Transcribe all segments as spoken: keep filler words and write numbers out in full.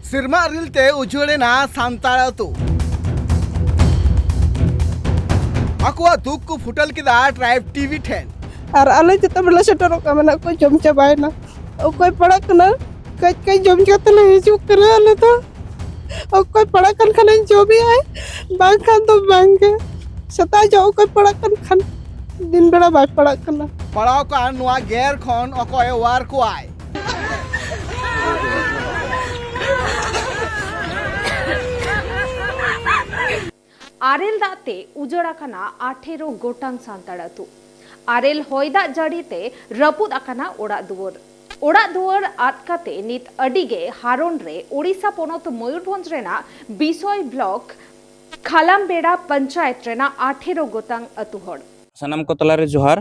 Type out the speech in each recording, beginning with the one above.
ᱥᱮᱨᱢᱟ ᱟᱨᱮᱞ ᱛᱮ ᱩᱡᱟᱹᱲ ᱮᱱᱟ ᱥᱟᱱᱛᱟᱲ ᱟᱹᱛᱩ᱾ ᱟᱠᱚᱣᱟᱜ ᱫᱩᱠ ᱠᱚ ᱯᱷᱩᱴᱟᱹᱞ ᱠᱮᱫᱟ ᱴᱨᱟᱭᱤᱵᱽ ᱴᱤᱵᱷᱤ ᱴᱷᱮᱱ᱾ ᱟᱨ ᱟᱞᱮ ᱡᱚᱛᱚ ᱵᱮᱞᱟ ᱥᱮᱴᱮᱨᱚᱜ ᱠᱟᱱᱟ, ᱢᱮᱱᱟᱜ ᱠᱚ ᱡᱚᱢ ᱪᱟᱵᱟᱭᱮᱱᱟ᱾ ᱚᱠᱚᱭ ᱯᱟᱲᱟᱜ ᱠᱟᱱᱟ, ᱠᱟᱹᱡ ᱠᱟᱹᱡ ᱡᱚᱢ ᱠᱟᱛᱮ ᱞᱮ ᱦᱤᱡᱩᱜ ᱠᱟᱱᱟ ᱟᱞᱮ ᱫᱚ᱾ ᱚᱠᱚᱭ ᱯᱟᱲᱟᱜ ᱠᱟᱱ ᱠᱷᱟᱱᱮ ᱡᱚᱢᱮᱜᱼᱟᱭ, ᱵᱟᱝᱠᱷᱟᱱ ᱫᱚ ᱵᱟᱝᱜᱮ᱾ ᱥᱮᱛᱟᱜ ᱡᱚᱜ ᱚᱠᱚᱭ ᱯᱟᱲᱟᱜ ᱠᱟᱱ ᱠᱷᱟᱱ, ᱫᱤᱱ ᱵᱮᱲᱟ ᱵᱟᱭ ᱯᱟᱲᱟᱜ ᱠᱟᱱᱟ᱾ ᱯᱟᱲᱟᱣ ᱠᱟᱱ ᱱᱚᱣᱟ ᱜᱮᱨ ᱠᱷᱚᱱ ᱚᱠᱚᱭ ᱚᱣᱟᱨ ᱠᱚᱣᱟᱭ? ᱟᱨᱮᱞ ᱫᱟᱜ ᱛᱮ ᱩᱡᱟᱹᱲ ᱟᱠᱟᱱᱟ ᱟᱴᱷᱮᱨᱚ ᱜᱚᱴᱟᱝ ᱥᱟᱱᱛᱟᱲ ᱟᱹᱛᱩ᱾ ᱟᱨᱮᱞ ᱦᱚᱭ ᱫᱟᱜ ᱡᱟᱹᱲᱤ ᱛᱮ ᱨᱟᱹᱯᱩᱫ ᱟᱠᱟᱱᱟ ᱚᱲᱟᱜ ᱫᱩᱣᱟᱹᱨ᱾ ᱚᱲᱟᱜ ᱫᱩᱣᱟᱹᱨ ᱟᱫ ᱠᱟᱛᱮ ᱱᱤᱛ ᱟᱹᱰᱤ ᱜᱮ ᱦᱟᱨᱚᱱ ᱨᱮ ᱳᱰᱤᱥᱟ ᱯᱚᱱᱚᱛ ᱢᱚᱭᱩᱨᱵᱷᱚᱸᱡᱽ ᱨᱮᱱᱟᱜ ᱵᱤᱥᱚᱭ ᱵᱞᱚᱠ ᱠᱷᱟᱞᱟᱢᱵᱮᱲᱟ ᱯᱚᱧᱪᱟᱭᱮᱛ ᱨᱮᱱᱟᱜ ᱟᱴᱷᱮᱨᱚ ᱜᱚᱴᱟᱝ ᱟᱹᱛᱩ ᱦᱚᱲ᱾ ᱥᱟᱱᱟᱢ ᱠᱚ ᱛᱟᱞᱟᱨᱮ ᱡᱚᱦᱟᱨ᱾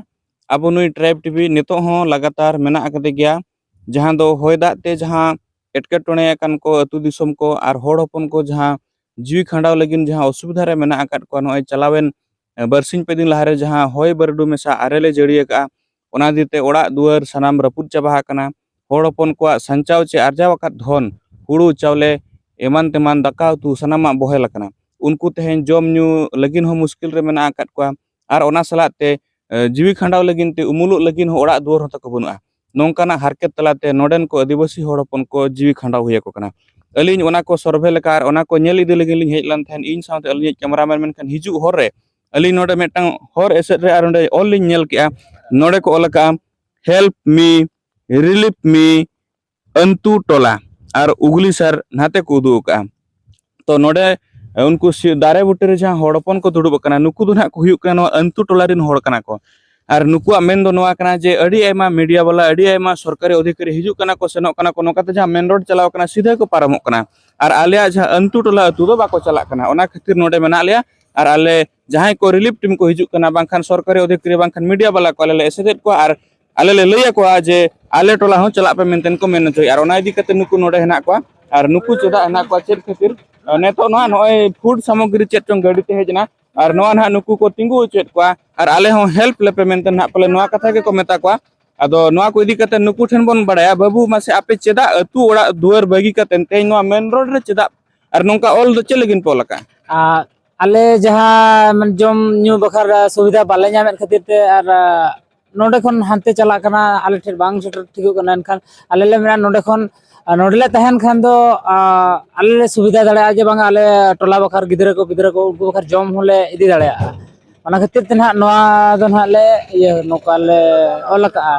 ᱟᱵᱚ ᱱᱩᱭ ᱴᱨᱟᱭᱤᱵᱽ ᱴᱤᱵᱷᱤ ᱱᱤᱛᱚᱜ ᱦᱚᱸ ᱞᱟᱜᱟᱛᱟᱨ ᱢᱮᱱᱟᱜ ᱟᱠᱟᱫᱮ ᱜᱮᱭᱟ, ᱡᱟᱦᱟᱸ ᱫᱚ ᱦᱚᱭ ᱫᱟᱜ ᱛᱮ ᱡᱟᱦᱟᱸ ᱮᱴᱠᱮᱴᱚᱬᱮ ᱟᱠᱟᱱ ᱠᱚ ᱟᱹᱛᱩ ᱫᱤᱥᱚᱢ ᱠᱚ ᱟᱨ ᱦᱚᱲ ᱦᱚᱯᱚᱱ ᱠᱚ ᱡᱟᱦᱟᱸ ᱡᱤᱣᱤ ᱠᱷᱟᱸᱰᱟᱣ ᱞᱟᱹᱜᱤᱫ ᱡᱟᱦᱟᱸ ᱚᱥᱩᱵᱤᱫᱷᱟ ᱨᱮ ᱢᱮᱱᱟᱜ ᱟᱠᱟᱫ ᱠᱚᱣᱟ, ᱱᱚᱜᱼᱚᱭ ᱪᱟᱞᱟᱣᱮᱱ, ᱮ, ᱵᱟᱨᱥᱤᱧ ᱯᱮ ᱫᱤᱱ ᱞᱟᱦᱟᱨᱮ ᱡᱟᱦᱟᱸ ᱦᱚᱭ ᱵᱟᱹᱨᱰᱩ ᱢᱮᱥᱟ ᱟᱨᱮᱞᱮ ᱡᱟᱹᱲᱤ ᱟᱠᱟᱫᱼᱟ, ᱚᱱᱟ ᱤᱫᱤ ᱛᱮ ᱚᱲᱟᱜ ᱫᱩᱣᱟᱹᱨ ᱥᱟᱱᱟᱢ ᱨᱟᱹᱯᱩᱫ ᱪᱟᱵᱟ ᱟᱠᱟᱱᱟ᱾ ᱦᱚᱲ ᱦᱚᱯᱚᱱ ᱠᱚᱣᱟᱜ ᱥᱟᱧᱪᱟᱣ ᱪᱮ ᱟᱨᱡᱟᱣ ᱟᱠᱟᱫ ᱫᱷᱚᱱ, ᱦᱩᱲᱩ ᱪᱟᱣᱞᱮ, ᱮᱢᱟᱱ ᱛᱮᱢᱟᱱ, ᱫᱟᱠᱟ ᱩᱛᱩ, ᱥᱟᱱᱟᱢᱟᱜ ᱵᱚᱦᱮᱞ ᱟᱠᱟᱱᱟ᱾ ᱩᱱᱠᱩ ᱛᱮᱦᱮᱧ ᱡᱚᱢ ᱧᱩ ᱞᱟᱹᱜᱤᱫ ᱦᱚᱸ ᱢᱩᱥᱠᱤᱞ ᱨᱮ ᱢᱮᱱᱟᱜ ᱟᱠᱟᱫ ᱠᱚᱣᱟ, ᱟᱨ ᱚᱱᱟ ᱥᱟᱞᱟᱜ ᱛᱮ, ᱮ, ᱡᱤᱣᱤ ᱠᱷᱟᱸᱰᱟᱣ ᱞᱟᱹᱜᱤᱫ ᱛᱮ ᱩᱢᱩᱞᱚᱜ ᱞᱟᱹᱜᱤᱫ ᱦᱚᱸ ᱚᱲᱟᱜ ᱫᱩᱣᱟᱹᱨ ᱦᱚᱸ ᱛᱟᱠᱚ ᱵᱟᱹᱱᱩᱜᱼᱟ᱾ ᱱᱚᱝᱠᱟᱱᱟᱜ ᱦᱟᱨᱠᱮᱛ ᱛᱟᱞᱟᱛᱮ ᱱᱚᱰᱮᱱ ᱠᱚ ᱟᱹᱫᱤᱵᱟᱹᱥᱤ ᱦᱚᱲ ᱦᱚᱯᱚᱱ ᱠᱚ ᱡᱤᱣᱤ ᱠᱷᱟᱸᱰᱟᱣ ᱦᱩᱭ ᱟᱠᱚ ᱠᱟᱱᱟ᱾ ᱟᱹᱞᱤᱧ ᱚᱱᱟ ᱠᱚ ᱥᱚᱨᱵᱷᱮ ᱞᱮᱠᱟ ᱟᱨ ᱚᱱᱟ ᱠᱚ ᱧᱮᱞ ᱤᱫᱤ ᱞᱟᱹᱜᱤᱫ ᱞᱤᱧ ᱦᱮᱡ ᱞᱮᱱ ᱛᱟᱦᱮᱸᱫ, ᱤᱧ ᱥᱟᱶᱛᱮ ᱟᱹᱞᱤᱧᱤᱡ ᱠᱮᱢᱮᱨᱟᱢᱮᱱ᱾ ᱢᱮᱱᱠᱷᱟᱱ ᱦᱤᱡᱩᱜ ᱦᱚᱨ ᱨᱮ ᱟᱹᱞᱤᱧ ᱱᱚᱰᱮ ᱢᱤᱫᱴᱟᱝ ᱦᱚᱨ ᱮᱥᱮᱫ ᱨᱮ ᱟᱨ ᱚᱸᱰᱮ ᱚᱞ ᱞᱤᱧ ᱧᱮᱞ ᱠᱮᱜᱼᱟ, ᱱᱚᱰᱮ ᱠᱚ ᱚᱞ ᱟᱠᱟᱜᱼᱟ, "Help me, relieve me, ᱟᱹᱱᱛᱩ ᱴᱚᱞᱟ", ᱟᱨ ᱩᱜᱽᱞᱤ ᱥᱟᱨ ᱱᱟᱛᱮ ᱠᱚ ᱩᱫᱩᱜ ᱟᱠᱟᱜᱼᱟ᱾ ᱛᱚ ᱱᱚᱰᱮ, ᱮ, ᱩᱱᱠᱩ ᱥᱤ-, ᱫᱟᱨᱮ ᱵᱩᱴᱟᱹ ᱨᱮ ᱡᱟᱦᱟᱸ ᱦᱚᱲ ᱦᱚᱯᱚᱱ ᱠᱚ ᱫᱩᱲᱩᱵ ᱟᱠᱟᱱᱟ, ᱱᱩᱠᱩ ᱫᱚ ᱱᱟᱦᱟᱜ ᱠᱚ ᱦᱩᱭᱩᱜ ᱠᱟᱱᱟ ᱱᱚᱣᱟ ᱟᱹᱱᱛᱩ ᱴᱚᱞᱟ ᱨᱮᱱ ᱦᱚᱲ ᱠᱟᱱᱟ ᱠᱚ᱾ ᱟᱨ ᱱᱩᱠᱩᱣᱟᱜ ᱢᱮᱱ ᱫᱚ ᱱᱚᱣᱟ ᱠᱟᱱᱟ ᱡᱮ ᱟᱹᱰᱤ ᱟᱭᱢᱟ ᱢᱤᱰᱤᱭᱟ ᱵᱟᱞᱟ, ᱟᱹᱰᱤ ᱟᱭᱢᱟ ᱥᱚᱨᱠᱟᱨᱤ ᱚᱫᱷᱤᱠᱟᱨᱤ ᱦᱤᱡᱩᱜ ᱠᱟᱱᱟ ᱠᱚ, ᱥᱮᱱᱚᱜ ᱠᱟᱱᱟ ᱠᱚ, ᱱᱚᱝᱠᱟᱛᱮ ᱡᱟᱦᱟᱸ ᱢᱮᱱ ᱨᱳᱰ ᱪᱟᱞᱟᱣ ᱠᱟᱱᱟ, ᱥᱤᱫᱷᱟᱹ ᱠᱚ ᱯᱟᱨᱚᱢᱚᱜ ᱠᱟᱱᱟ᱾ ᱟᱨ ᱟᱞᱮᱭᱟᱜ ᱡᱟᱦᱟᱸ ᱟᱹᱱᱛᱩ ᱴᱚᱞᱟ ᱟᱹᱛᱩ ᱫᱚ ᱵᱟᱠᱚ ᱪᱟᱞᱟᱜ ᱠᱟᱱᱟ᱾ ᱚᱱᱟ ᱠᱷᱟᱹᱛᱤᱨ ᱱᱚᱰᱮ ᱢᱮᱱᱟᱜ ᱞᱮᱭᱟ᱾ ᱟᱨ ᱟᱞᱮ ᱡᱟᱦᱟᱸᱭ ᱠᱚ ᱨᱤᱞᱤᱯᱷ ᱴᱤᱢ ᱠᱚ ᱦᱤᱡᱩᱜ ᱠᱟᱱᱟ, ᱵᱟᱝᱠᱷᱟᱱ ᱥᱚᱨᱠᱟᱨᱤ ᱚᱫᱷᱤᱠᱟᱨᱤ, ᱵᱟᱝᱠᱷᱟᱱ ᱢᱤᱰᱤᱭᱟ ᱵᱟᱞᱟ ᱠᱚ ᱟᱞᱮ ᱞᱮ ᱮᱥᱮᱫᱮᱫ ᱠᱚᱣᱟ᱾ ᱟᱨ ᱟᱞᱮ ᱞᱮ ᱞᱟᱹᱭ ᱟᱠᱚᱣᱟ ᱡᱮ ᱟᱞᱮ ᱴᱚᱞᱟ ᱦᱚᱸ ᱪᱟᱞᱟᱜ ᱯᱮ ᱢᱮᱱᱛᱮ ᱠᱚ ᱢᱮᱱ ᱦᱚᱪᱚᱭᱮᱫᱼᱟ᱾ ᱟᱨ ᱚᱱᱟ ᱤᱫᱤ ᱠᱟᱛᱮ ᱱᱩᱠᱩ ᱱᱚᱰᱮ ᱦᱮᱱᱟᱜ ᱠᱚᱣᱟ᱾ ᱟᱨ ᱱᱩᱠᱩ ᱪᱮᱫᱟᱜ ᱦᱮᱱᱟᱜ ᱠᱚᱣᱟ, ᱪᱮᱫ ᱠᱷᱟᱹᱛᱤᱨ, ᱟᱨ ᱱᱤᱛᱚᱜ ᱱᱚᱣᱟ ᱱᱚᱜᱼᱚᱭ ᱯᱷᱩᱰ ᱥᱟᱢᱚᱜᱨᱤ ᱪᱮᱫ ᱪᱚᱝ ᱜᱟᱹᱰᱤ ᱛᱮ ᱦᱮᱡ ᱮᱱᱟ, ᱟᱨ ᱱᱚᱣᱟ ᱱᱟᱦᱟᱜ ᱱᱩᱠᱩ ᱠᱚ ᱛᱤᱸᱜᱩ ᱦᱚᱪᱚᱭᱮᱫ ᱠᱚᱣᱟ, ᱟᱨ ᱟᱞᱮ ᱦᱚᱸ ᱦᱮᱞᱯ ᱞᱮᱯᱮ ᱢᱮᱱᱛᱮ ᱱᱟᱦᱟᱜ ᱯᱟᱞᱮ ᱱᱚᱣᱟ ᱠᱟᱛᱷᱟ ᱜᱮᱠᱚ ᱢᱮᱛᱟ ᱠᱚᱣᱟ᱾ ᱟᱫᱚ ᱱᱚᱣᱟ ᱠᱚ ᱤᱫᱤ ᱠᱟᱛᱮ ᱱᱩᱠᱩ ᱴᱷᱮᱱ ᱵᱚᱱ ᱵᱟᱲᱟᱭᱟ, ᱵᱟᱹᱵᱩ, ᱢᱟᱥᱮ ᱟᱯᱮ ᱪᱮᱫᱟᱜ ᱟᱹᱛᱩ ᱚᱲᱟᱜ ᱫᱩᱣᱟᱹᱨ ᱵᱟᱹᱜᱤ ᱠᱟᱛᱮ ᱛᱮᱦᱮᱧ ᱱᱚᱣᱟ ᱢᱮᱱ ᱨᱳᱰ ᱨᱮ ᱪᱮᱫᱟᱜ, ᱟᱨ ᱱᱚᱝᱠᱟ ᱚᱞ ᱫᱚ ᱪᱮᱫ ᱞᱟᱹᱜᱤᱫ ᱯᱮ ᱚᱞ ᱟᱠᱟᱫᱼᱟ? ᱟᱨ ᱟᱞᱮ ᱡᱟᱦᱟᱸ ᱢᱟᱱᱮ ᱡᱚᱢ ᱧᱩ ᱵᱟᱠᱷᱨᱟ ᱥᱩᱵᱤᱫᱷᱟ ᱵᱟᱞᱮ ᱧᱟᱢᱮᱫ ᱠᱷᱟᱹᱛᱤᱨ ᱛᱮ, ᱟᱨ ᱱᱚᱰᱮ ᱠᱷᱚᱱ ᱦᱟᱱᱛᱮ ᱪᱟᱞᱟᱜ ᱠᱟᱱᱟ, ᱟᱞᱮ ᱴᱷᱮᱱ ᱵᱟᱝ ᱥᱮᱴᱮᱨ ᱴᱷᱤᱠᱚᱜ ᱠᱟᱱᱟ᱾ ᱮᱱᱠᱷᱟᱱ ᱟᱞᱮ ᱞᱮ ᱢᱮᱱᱟ, ᱱᱚᱰᱮ ᱠᱷᱚᱱ, ᱟᱨ ᱱᱚᱰᱮ ᱞᱮ ᱛᱟᱦᱮᱱ ᱠᱷᱟᱱ ᱫᱚ, ᱟᱨ ᱟᱞᱮ ᱞᱮ ᱥᱩᱵᱤᱫᱷᱟ ᱫᱟᱲᱮᱭᱟᱜᱼᱟ ᱡᱮ ᱵᱟᱝᱟ, ᱟᱞᱮ ᱴᱚᱞᱟ ᱵᱟᱠᱷᱨᱟ ᱜᱤᱫᱽᱨᱟᱹ ᱠᱚ, ᱯᱤᱫᱽᱨᱟᱹ ᱠᱚ, ᱩᱱᱠᱩ ᱵᱟᱠᱷᱨᱟ ᱡᱚᱢ ᱦᱚᱸᱞᱮ ᱤᱫᱤ ᱫᱟᱲᱮᱭᱟᱜᱼᱟ᱾ ᱚᱱᱟ ᱠᱷᱟᱹᱛᱤᱨ ᱛᱮ ᱱᱟᱦᱟᱜ ᱱᱚᱣᱟ ᱫᱚ ᱱᱟᱦᱟᱜ ᱞᱮ, ᱤᱭᱟᱹ, ᱱᱚᱝᱠᱟ ᱞᱮ ᱚᱞ ᱟᱠᱟᱜᱼᱟ᱾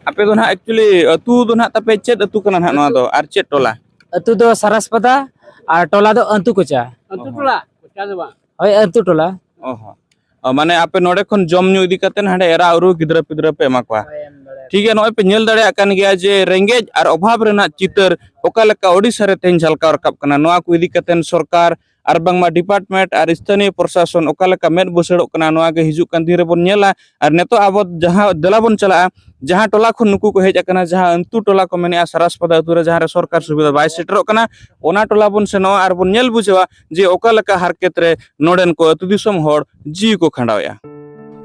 ᱟᱯᱮ ᱫᱚ ᱱᱟᱦᱟᱜ actually ᱟᱹᱛᱩ ᱫᱚ ᱱᱟᱦᱟᱜ ᱛᱟᱯᱮ ᱪᱮᱫ ᱟᱹᱛᱩ ᱠᱟᱱᱟ ᱱᱟᱦᱟᱜ ᱱᱚᱣᱟ ᱫᱚ, ᱟᱨ ᱪᱮᱫ ᱴᱚᱞᱟ? ᱟᱹᱛᱩ ᱫᱚ ᱥᱟᱨᱟᱥᱯᱟᱫᱟ ᱟᱨ ᱴᱚᱞᱟ ᱫᱚ ᱟᱹᱛᱩ ᱠᱚᱪᱟ᱾ ᱟᱹᱛᱩ ᱴᱚᱞᱟ, ᱠᱚᱪᱟ ᱫᱚ ᱵᱟᱝ᱾ ᱦᱳᱭ, ᱟᱹᱛᱩ ᱴᱚᱞᱟ᱾ ᱚ ᱦᱚᱸ᱾ ᱚ, ᱢᱟᱱᱮ ᱟᱯᱮ ᱱᱚᱰᱮ ᱠᱷᱚᱱ ᱡᱚᱢ ᱧᱩ ᱤᱫᱤ ᱠᱟᱛᱮ ᱦᱟᱸᱰᱮ ᱮᱨᱟ ᱩᱨᱩ ᱜᱤᱫᱽᱨᱟᱹ ᱯᱤᱫᱽᱨᱟᱹ ᱯᱮ ᱮᱢᱟ ᱠᱚᱣᱟ᱾ ᱦᱳᱭ, ᱮᱢ ᱫᱟᱲᱮᱭᱟᱜᱼᱟ᱾ ᱴᱷᱤᱠ ᱜᱮᱭᱟ, ᱱᱚᱜᱼᱚᱭ ᱯᱮ ᱧᱮᱞ ᱫᱟᱲᱮᱭᱟᱜ ᱠᱟᱱ ᱜᱮᱭᱟ ᱡᱮ ᱨᱮᱸᱜᱮᱡ ᱟᱨ ᱚᱵᱷᱟᱵ ᱨᱮᱱᱟᱜ ᱪᱤᱛᱟᱹᱨ ᱚᱠᱟ ᱞᱮᱠᱟ ᱳᱰᱤᱥᱟ ᱨᱮ ᱛᱮᱦᱮᱧ ᱡᱷᱟᱞᱠᱟᱣ ᱨᱟᱠᱟᱵ ᱠᱟᱱᱟ᱾ ᱱᱚᱣᱟ ᱠᱚ ᱤᱫᱤ ᱠᱟᱛᱮ ᱥᱚᱨᱠᱟᱨ ᱟᱨ ᱵᱟᱝᱢᱟ department ᱟᱨ ᱥᱛᱷᱟᱱᱤᱭᱚ ᱯᱨᱚᱥᱟᱥᱚᱱ ᱚᱠᱟ ᱞᱮᱠᱟ ᱢᱮᱫ ᱵᱩᱥᱟᱹᱲᱚᱜ ᱠᱟᱱᱟ, ᱱᱚᱣᱟ ᱜᱮ ᱦᱤᱡᱩᱜ ᱠᱟᱱ ᱫᱤᱱ ᱨᱮᱵᱚᱱ ᱧᱮᱞᱟ᱾ ᱟᱨ ᱱᱤᱛᱚᱜ ᱟᱵᱚ ᱡᱟᱦᱟᱸ ᱫᱮᱞᱟ ᱵᱚᱱ ᱪᱟᱞᱟᱜᱼᱟ, ᱡᱟᱦᱟᱸ ᱴᱚᱞᱟ ᱠᱷᱚᱱ ᱱᱩᱠᱩ ᱠᱚ ᱦᱮᱡ ᱟᱠᱟᱱᱟ, ᱡᱟᱦᱟᱸ ᱟᱹᱱᱛᱩ ᱴᱚᱞᱟ ᱠᱚ ᱢᱮᱱᱮᱜᱼᱟ, ᱥᱟᱨᱟᱥᱯᱟᱫᱟ ᱟᱹᱛᱩ ᱨᱮ, ᱡᱟᱦᱟᱸ ᱨᱮ ᱥᱚᱨᱠᱟᱨ ᱥᱩᱵᱤᱫᱷᱟ ᱵᱟᱭ ᱥᱮᱴᱮᱨᱚᱜ ᱠᱟᱱᱟ, ᱚᱱᱟ ᱴᱚᱞᱟ ᱵᱚᱱ ᱥᱮᱱᱚᱜᱼᱟ ᱟᱨ ᱵᱚᱱ ᱧᱮᱞ ᱵᱩᱡᱷᱟᱹᱣᱟ ᱡᱮ ᱚᱠᱟ ᱞᱮᱠᱟ ᱦᱟᱨᱠᱮᱛ ᱨᱮ ᱱᱚᱰᱮᱱ ᱠᱚ ᱟᱹᱛᱩ ᱫᱤᱥᱚᱢ ᱦᱚᱲ ᱡᱤᱣᱤ ᱠᱚ ᱠᱷᱟᱸᱰᱟᱣᱮᱜᱼᱟ᱾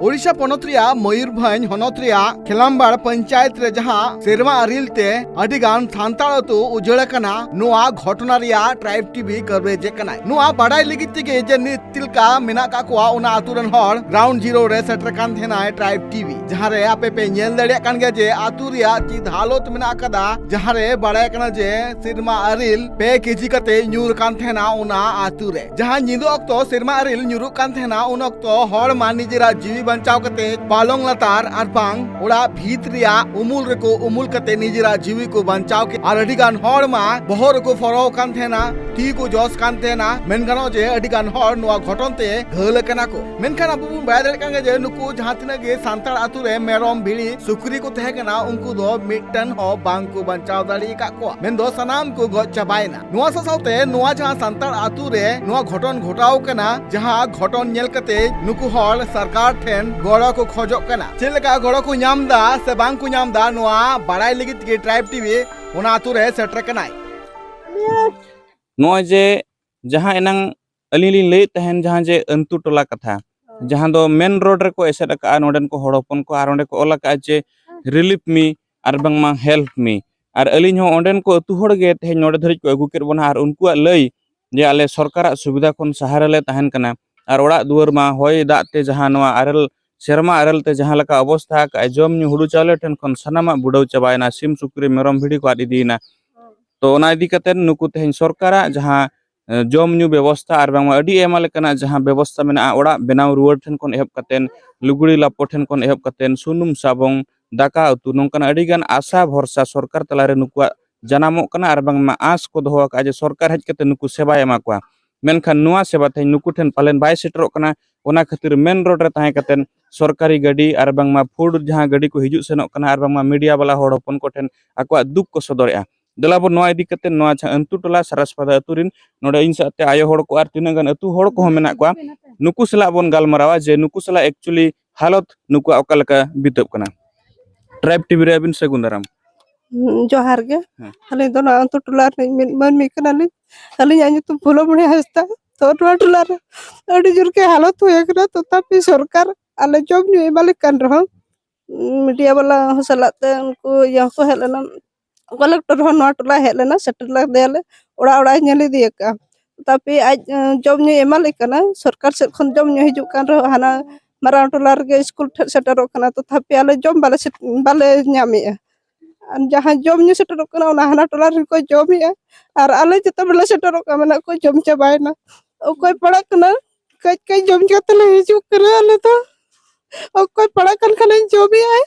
ᱳᱰᱤᱥᱟ ᱯᱚᱱᱚᱛ ᱨᱮᱭᱟᱜ ᱢᱚᱭᱩᱨᱵᱷᱚᱸᱡᱽ ᱦᱚᱱᱚᱛ ᱨᱮᱭᱟᱜ ᱠᱷᱮᱞᱟᱢᱵᱟᱲ ᱯᱚᱧᱪᱟᱭᱮᱛ ᱨᱮ ᱡᱟᱦᱟᱸ ᱥᱮᱨᱢᱟ ᱟᱹᱨᱤᱞ ᱛᱮ ᱟᱹᱰᱤ ᱜᱟᱱ ᱥᱟᱱᱛᱟᱲ ᱟᱹᱛᱩ ᱩᱡᱟᱹᱲ ᱟᱠᱟᱱᱟ, ᱱᱚᱣᱟ ᱜᱷᱚᱴᱚᱱᱟ ᱨᱮᱭᱟᱜ ᱴᱨᱟᱭᱤᱵᱽ ᱴᱤᱵᱷᱤ ᱠᱟᱵᱷᱨᱮᱡᱽ ᱮ ᱠᱟᱱᱟᱭ᱾ ᱱᱚᱣᱟ ᱵᱟᱰᱟᱭ ᱞᱟᱹᱜᱤᱫ ᱛᱮᱜᱮ ᱡᱮ ᱱᱤᱛ ᱪᱮᱫ ᱞᱮᱠᱟ ᱢᱮᱱᱟᱜ ᱠᱟᱜ ᱠᱚᱣᱟ, ᱚᱱᱟ ᱟᱹᱛᱩ ᱨᱮᱱ ᱦᱚᱲ ground zero ᱨᱮ ᱥᱮᱴᱮᱨ ᱠᱟᱱ ᱛᱟᱦᱮᱱᱟᱭ ᱴᱨᱟᱭᱤᱵᱽ ᱴᱤᱵᱷᱤ, ᱡᱟᱦᱟᱸ ᱨᱮ ᱟᱯᱮ ᱯᱮ ᱧᱮᱞ ᱫᱟᱲᱮᱭᱟᱜ ᱠᱟᱱ ᱜᱮᱭᱟ ᱡᱮ ᱟᱹᱛᱩ ᱨᱮᱭᱟᱜ ᱪᱮᱫ ᱦᱟᱞᱚᱛ ᱢᱮᱱᱟᱜ ᱟᱠᱟᱫᱟ, ᱡᱟᱦᱟᱸ ᱨᱮ ᱵᱟᱲᱟᱭ ᱠᱟᱱᱟ ᱡᱮ ᱥᱮᱨᱢᱟ ᱟᱹᱨᱤᱞ ᱯᱮ ᱠᱮᱡᱤ ᱠᱟᱛᱮ ᱧᱩᱨ ᱠᱟᱱ ᱛᱟᱦᱮᱱᱟ ᱚᱱᱟ ᱟᱹᱛᱩ ᱨᱮ᱾ ᱡᱟᱦᱟᱸ ᱧᱤᱫᱟᱹ ᱚᱠᱛᱚ ᱥᱮᱨᱢᱟ ᱟᱹᱨᱤᱞ ᱧᱩᱨᱩᱜ ᱠᱟᱱ ᱛᱟᱦᱮᱱᱟ, ᱩᱱ ᱚᱠᱛᱚ ᱦᱚᱲ ᱢᱟ ᱱᱤᱡᱮᱨᱟᱜ ᱡᱤᱣᱤ ᱵᱟᱧᱪᱟᱣ ᱠᱟᱛᱮ ᱯᱟᱞᱚᱝ ᱞᱟᱛᱟᱨ ᱟᱨ ᱵᱟᱝ ᱚᱲᱟᱜ ᱵᱷᱤᱛ ᱨᱮᱭᱟᱜ ᱩᱢᱩᱞ ᱨᱮᱠᱚ ᱩᱢᱩᱞ ᱠᱟᱛᱮ ᱱᱤᱡᱮᱨᱟᱜ ᱡᱤᱣᱤ ᱠᱚ ᱵᱟᱧᱪᱟᱣ ᱠᱮᱫ᱾ ᱟᱨ ᱟᱹᱰᱤ ᱜᱟᱱ ᱦᱚᱲ ᱢᱟ ᱵᱚᱦᱚᱜ ᱨᱮᱠᱚ ᱯᱷᱚᱨᱚᱣ ᱠᱟᱱ ᱛᱟᱦᱮᱱᱟ, ᱛᱤ ᱠᱚ ᱡᱚᱥ ᱠᱟᱱ ᱛᱟᱦᱮᱱᱟ᱾ ᱢᱮᱱ ᱜᱟᱱᱚᱜᱼᱟ ᱡᱮ ᱟᱹᱰᱤ ᱜᱟᱱ ᱦᱚᱲ ᱱᱚᱣᱟ ᱜᱷᱚᱴᱚᱱ ᱛᱮ ᱜᱷᱟᱹᱞ ᱟᱠᱟᱱᱟ ᱠᱚ᱾ ᱢᱮᱱᱠᱷᱟᱱ ᱟᱵᱚ ᱵᱚᱱ ᱵᱟᱲᱟᱭ ᱫᱟᱲᱮᱭᱟᱜ ᱠᱟᱱ ᱜᱮᱭᱟ ᱡᱮ ᱱᱩᱠᱩ ᱡᱟᱦᱟᱸ ᱛᱤᱱᱟᱹᱜ ᱜᱮ ᱥᱟᱱᱛᱟᱲ ᱟᱹᱛᱩ ᱨᱮ ᱢᱮᱨᱚᱢ, ᱵᱷᱤᱲᱤ, ᱥᱩᱠᱨᱤ ᱠᱚ ᱛᱟᱦᱮᱸ ᱠᱟᱱᱟ, ᱩᱱᱠᱩ ᱫᱚ ᱢᱤᱫᱴᱮᱱ ᱦᱚᱸ ᱵᱟᱝ ᱠᱚ ᱵᱟᱧᱪᱟᱣ ᱫᱟᱲᱮ ᱟᱠᱟᱫ ᱠᱚᱣᱟ, ᱢᱮᱱᱫᱚ ᱥᱟᱱᱟᱢ ᱠᱚ ᱜᱚᱡ ᱪᱟᱵᱟᱭᱮᱱᱟ᱾ ᱱᱚᱣᱟ ᱥᱟᱶ ᱥᱟᱶᱛᱮ ᱱᱚᱣᱟ ᱡᱟᱦᱟᱸ ᱥᱟᱱᱛᱟᱲ ᱟᱹᱛᱩ ᱨᱮ ᱱᱚᱣᱟ ᱜᱷᱚᱴᱚᱱ ᱜᱷᱚᱴᱟᱣ ᱠᱟᱱᱟ, ᱡᱟᱦᱟᱸ ᱜᱷᱚᱴᱚᱱ ᱧᱮᱞ ᱠᱟᱛᱮ ᱱᱩᱠᱩ ᱦᱚᱲ ᱥᱚᱨᱠᱟᱨ ᱴᱷᱮᱱ ᱜᱚᱲᱚ ᱠᱚ ᱠᱷᱚᱡᱚᱜ ᱠᱟᱱᱟ᱾ ᱪᱮᱫ ᱞᱮᱠᱟ ᱜᱚᱲᱚ ᱠᱚ ᱧᱟᱢ ᱮᱫᱟ ᱥᱮ ᱵᱟᱝ ᱠᱚ ᱧᱟᱢ ᱮᱫᱟ, ᱱᱚᱣᱟ ᱵᱟᱲᱟᱭ ᱞᱟᱹᱜᱤᱫ ᱛᱮᱜᱮ ᱴᱨᱟᱭᱤᱵᱽ ᱴᱤᱵᱷᱤ ᱚᱱᱟ ᱟᱹᱛᱩ ᱨᱮ ᱥᱮᱴᱮᱨ ᱠᱟᱱᱟᱭ᱾ ᱱᱚᱜᱼᱚᱭ ᱡᱮ ᱡᱟᱦᱟᱸ ᱮᱱᱟᱝ ᱟᱹᱞᱤᱧ ᱞᱤᱧ ᱞᱟᱹᱭᱮᱫ ᱛᱟᱦᱮᱱ, ᱡᱟᱦᱟᱸ ᱡᱮ ᱟᱹᱱᱛᱩ ᱴᱚᱞᱟ ᱠᱟᱛᱷᱟ, ᱡᱟᱦᱟᱸ ᱫᱚ ᱢᱮᱱ ᱨᱳᱰ ᱨᱮᱠᱚ ᱮᱥᱮᱫ ᱟᱠᱟᱫᱼᱟ ᱱᱚᱰᱮᱱ ᱠᱚ ᱦᱚᱲ ᱦᱚᱯᱚᱱ ᱠᱚ, ᱟᱨ ᱚᱸᱰᱮ ᱠᱚ ᱚᱞ ᱟᱠᱟᱫᱼᱟ ᱡᱮ "Relieve me" ᱟᱨ ᱵᱟᱝᱢᱟ "Help me". ᱟᱨ ᱟᱹᱞᱤᱧ ᱦᱚᱸ ᱚᱸᱰᱮᱱ ᱠᱚ ᱟᱹᱛᱩ ᱦᱚᱲ ᱜᱮ ᱛᱮᱦᱮᱧ ᱱᱚᱰᱮ ᱫᱷᱟᱹᱨᱤᱡ ᱠᱚ ᱟᱹᱜᱩ ᱠᱮᱫ ᱵᱚᱱᱟ, ᱟᱨ ᱩᱱᱠᱩᱣᱟᱜ ᱞᱟᱹᱭ ᱡᱮ ᱟᱞᱮ ᱥᱚᱨᱠᱟᱨᱟᱜ ᱥᱩᱵᱤᱫᱷᱟ ᱠᱷᱚᱱ ᱥᱟᱦᱟ ᱨᱮᱞᱮ ᱛᱟᱦᱮᱱ ᱠᱟᱱᱟ, ᱟᱨ ᱚᱲᱟᱜ ᱫᱩᱣᱟᱹᱨ ᱢᱟ ᱦᱚᱭ ᱫᱟᱜ ᱛᱮ ᱡᱟᱦᱟᱸ ᱱᱚᱣᱟ ᱟᱨᱮᱞ, ᱥᱮᱨᱢᱟ ᱟᱨᱮᱞ ᱛᱮ ᱡᱟᱦᱟᱸ ᱞᱮᱠᱟ ᱚᱵᱚᱥᱛᱷᱟ ᱟᱠᱟᱫᱼᱟᱭ, ᱡᱚᱢ ᱧᱩ ᱦᱩᱲᱩ ᱪᱟᱣᱞᱮ ᱴᱷᱮᱱ ᱠᱷᱚᱱ ᱥᱟᱱᱟᱢᱟᱜ ᱵᱩᱰᱟᱹᱣ ᱪᱟᱵᱟᱭᱮᱱᱟ, ᱥᱤᱢ ᱥᱩᱠᱨᱤ ᱢᱮᱨᱚᱢ ᱵᱷᱤᱰᱤ ᱠᱚ ᱟᱫ ᱤᱫᱤᱭᱮᱱᱟ᱾ ᱛᱚ ᱚᱱᱟ ᱤᱫᱤ ᱠᱟᱛᱮ ᱱᱩᱠᱩ ᱛᱮᱦᱮᱧ ᱥᱚᱨᱠᱟᱨᱟᱜ ᱡᱟᱦᱟᱸ ᱮ, ᱡᱚᱢ ᱧᱩ ᱵᱮᱵᱚᱥᱛᱷᱟ ᱟᱨ ᱵᱟᱝᱢᱟ ᱟᱹᱰᱤ ᱟᱭᱢᱟ ᱞᱮᱠᱟᱱᱟᱜ ᱡᱟᱦᱟᱸ ᱵᱮᱵᱚᱥᱛᱷᱟ ᱢᱮᱱᱟᱜᱼᱟ, ᱚᱲᱟᱜ ᱵᱮᱱᱟᱣ ᱨᱩᱣᱟᱹᱲ ᱴᱷᱮᱱ ᱠᱷᱚᱱ ᱮᱦᱚᱵ ᱠᱟᱛᱮᱱ, ᱞᱩᱜᱽᱲᱤ ᱞᱟᱯᱚ ᱴᱷᱮᱱ ᱠᱷᱚᱱ ᱮᱦᱚᱵ ᱠᱟᱛᱮᱱ, ᱥᱩᱱᱩᱢ ᱥᱟᱵᱚᱱ, ᱫᱟᱠᱟ ᱩᱛᱩ, ᱱᱚᱝᱠᱟᱱᱟᱜ ᱟᱹᱰᱤ ᱜᱟᱱ ᱟᱥᱟ ᱵᱷᱚᱨᱥᱟ ᱥᱚᱨᱠᱟᱨ ᱛᱟᱞᱟᱨᱮ ᱱᱩᱠᱩᱣᱟᱜ ᱡᱟᱱᱟᱢᱚᱜ ᱠᱟᱱᱟ ᱟᱨ ᱵᱟᱝᱢᱟ ᱟᱸᱥ ᱠᱚ ᱫᱚᱦᱚ ᱟᱠᱟᱫᱼᱟ ᱡᱮ ᱥᱚᱨᱠᱟᱨ ᱦᱮᱡ ᱠᱟᱛᱮ ᱱᱩᱠᱩ ᱥᱮᱵᱟᱭ ᱮᱢᱟ ᱠᱚᱣᱟ᱾ ᱢᱮᱱᱠᱷᱟᱱ ᱱᱚᱣᱟ ᱥᱮᱵᱟ ᱛᱮᱦᱮᱧ ᱱᱩᱠᱩ ᱴᱷᱮᱱ ᱯᱟᱞᱮᱱ ᱵᱟᱭ ᱥᱮᱴᱮᱨᱚᱜ ᱠᱟᱱᱟ᱾ ᱚᱱᱟ ᱠᱷᱟᱹᱛᱤᱨ ᱢᱮᱱ ᱨᱳᱰ ᱨᱮ ᱛᱟᱦᱮᱸ ᱠᱟᱛᱮᱱ ᱥᱚᱨᱠᱟᱨᱤ ᱜᱟᱹᱰᱤ ᱟᱨ ᱵᱟᱝᱢᱟ ᱯᱷᱩᱰ ᱡᱟᱦᱟᱸ ᱜᱟᱹᱰᱤ ᱠᱚ ᱦᱤᱡᱩᱜ ᱥᱮᱱᱚᱜ ᱠᱟᱱᱟ ᱟᱨ ᱵᱟᱝᱢᱟ ᱢᱤᱰᱤᱭᱟ ᱵᱟᱞᱟ ᱦᱚᱲ ᱦᱚᱯᱚᱱ ᱠᱚᱴᱷᱮᱱ ᱟᱠᱚᱣᱟᱜ ᱫᱩᱠ ᱠᱚ ᱥᱚᱫᱚᱨᱮᱜᱼᱟ᱾ ᱫᱮᱞᱟ ᱵᱚᱱ ᱱᱚᱣᱟ ᱤᱫᱤ ᱠᱟᱛᱮ ᱱᱚᱣᱟ ᱡᱟᱦᱟᱸ ᱟᱹᱱᱛᱩ ᱴᱚᱞᱟ ᱥᱟᱨᱟᱥᱯᱟᱫᱟ ᱟᱹᱛᱩ ᱨᱤᱱ ᱱᱚᱰᱮ ᱤᱧ ᱥᱟᱶᱛᱮ ᱟᱭᱳ ᱦᱚᱲ ᱠᱚ ᱟᱨ ᱛᱤᱱᱟᱹᱜ ᱜᱟᱱ ᱟᱹᱛᱩ ᱦᱚᱲ ᱠᱚᱦᱚᱸ ᱢᱮᱱᱟᱜ ᱠᱚᱣᱟ, ᱱᱩᱠᱩ ᱥᱟᱞᱟᱜ ᱵᱚᱱ ᱜᱟᱞᱢᱟᱨᱟᱣᱟ ᱡᱮ ᱱᱩᱠᱩ ᱥᱟᱞᱟᱜ actually ᱦᱟᱞᱚᱛ ᱱᱩᱠᱩᱣᱟᱜ ᱚᱠᱟ ᱞᱮᱠᱟ ᱵᱤᱛᱟᱹᱜ ᱠᱟᱱᱟ᱾ ᱴᱨᱟᱭᱤᱵᱽ ᱴᱤᱵᱷᱤ ᱨᱮ ᱟᱹᱵᱤᱱ ᱥᱟᱹᱜᱩᱱ ᱫᱟᱨᱟᱢ᱾ ᱦᱩᱸ, ᱡᱚᱦᱟᱨ ᱜᱮ᱾ ᱦᱮᱸ᱾ ᱟᱹᱞᱤᱧ ᱫᱚ ᱱᱚᱣᱟ ᱟᱹᱛᱩ ᱴᱚᱞᱟ ᱨᱤᱱᱤᱡ ᱢᱤᱫ ᱢᱟᱹᱱᱢᱤ ᱠᱟᱱᱟᱞᱤᱧ᱾ ᱟᱹᱞᱤᱧᱟᱜ ᱧᱩᱛᱩᱢ ᱯᱷᱩᱞᱚᱢᱚᱬᱤ ᱦᱟᱸᱥᱫᱟ᱾ ᱛᱚ ᱱᱚᱣᱟ ᱴᱚᱞᱟ ᱨᱮ ᱟᱹᱰᱤ ᱡᱳᱨ ᱜᱮ ᱦᱟᱞᱚᱛ ᱦᱩᱭ ᱟᱠᱟᱱᱟ, ᱛᱚᱛᱷᱟᱯᱤ ᱥᱚᱨᱠᱟᱨ ᱟᱞᱮ ᱡᱚᱢ ᱧᱩ ᱮᱢᱟᱞᱮ ᱠᱟᱱ ᱨᱮᱦᱚᱸ, ᱢᱤᱰᱤᱭᱟ ᱵᱟᱞᱟ ᱦᱚᱸ ᱥᱟᱞᱟᱜ ᱛᱮ ᱩᱱᱠᱩ ᱤᱭᱟᱹ ᱦᱚᱸᱠᱚ ᱦᱮᱡ ᱞᱮᱱᱟ, ᱠᱚᱞᱮᱠᱴᱚᱨ ᱦᱚᱸ ᱱᱚᱣᱟ ᱴᱚᱞᱟᱭ ᱦᱮᱡ ᱞᱮᱱᱟ, ᱥᱮᱴᱮᱨ ᱞᱮᱫᱮᱭᱟᱞᱮ, ᱚᱲᱟᱜ ᱚᱲᱟᱜ ᱮ ᱧᱮᱞ ᱤᱫᱤ ᱟᱠᱟᱫᱼᱟ᱾ ᱛᱟᱯᱮ ᱟᱡ, ᱮ, ᱡᱚᱢ ᱧᱩᱭ ᱮᱢᱟ ᱞᱮ ᱠᱟᱱᱟ, ᱥᱚᱨᱠᱟᱨ ᱥᱮᱫ ᱠᱷᱚᱱ ᱡᱚᱢ ᱧᱩ ᱦᱤᱡᱩᱜ ᱠᱟᱱ ᱨᱮᱦᱚᱸ ᱦᱟᱱᱟ ᱢᱟᱨᱟᱝ ᱴᱚᱞᱟ ᱨᱮᱜᱮ ᱥᱠᱩᱞ ᱴᱷᱮᱱ ᱥᱮᱴᱮᱨᱚᱜ ᱠᱟᱱᱟ, ᱛᱚᱛᱷᱟᱯᱤ ᱟᱞᱮ ᱡᱚᱢ ᱵᱟᱞᱮ ᱥᱮᱴ-, ᱵᱟᱞᱮ ᱧᱟᱢᱮᱜᱼᱟ᱾ ᱟᱨ ᱡᱟᱦᱟᱸ ᱡᱚᱢ ᱧᱩ ᱥᱮᱴᱮᱨᱚᱜ ᱠᱟᱱᱟ ᱚᱱᱟ ᱦᱟᱱᱟ ᱴᱚᱞᱟ ᱨᱮᱱ ᱠᱚ ᱡᱚᱢᱮᱜᱼᱟ, ᱟᱨ ᱟᱞᱮ ᱡᱚᱛᱚ ᱵᱟᱞᱮ ᱥᱮᱴᱮᱨᱚᱜ ᱠᱟᱱᱟ, ᱢᱮᱱᱟᱜ ᱠᱚ ᱡᱚᱢ ᱪᱟᱵᱟᱭᱮᱱᱟ᱾ ᱚᱠᱚᱭ ᱯᱟᱲᱟᱜ ᱠᱟᱱᱟ ᱠᱟᱹᱡ ᱠᱟᱹᱡ ᱡᱚᱢ ᱠᱟᱛᱮ ᱞᱮ ᱦᱤᱡᱩᱜ ᱠᱟᱱᱟ ᱟᱞᱮ ᱫᱚ᱾ ᱚᱠᱚᱭ ᱯᱟᱲᱟᱜ ᱠᱟᱱ ᱠᱷᱟᱱᱮ ᱡᱚᱢᱮᱜᱼᱟᱭ,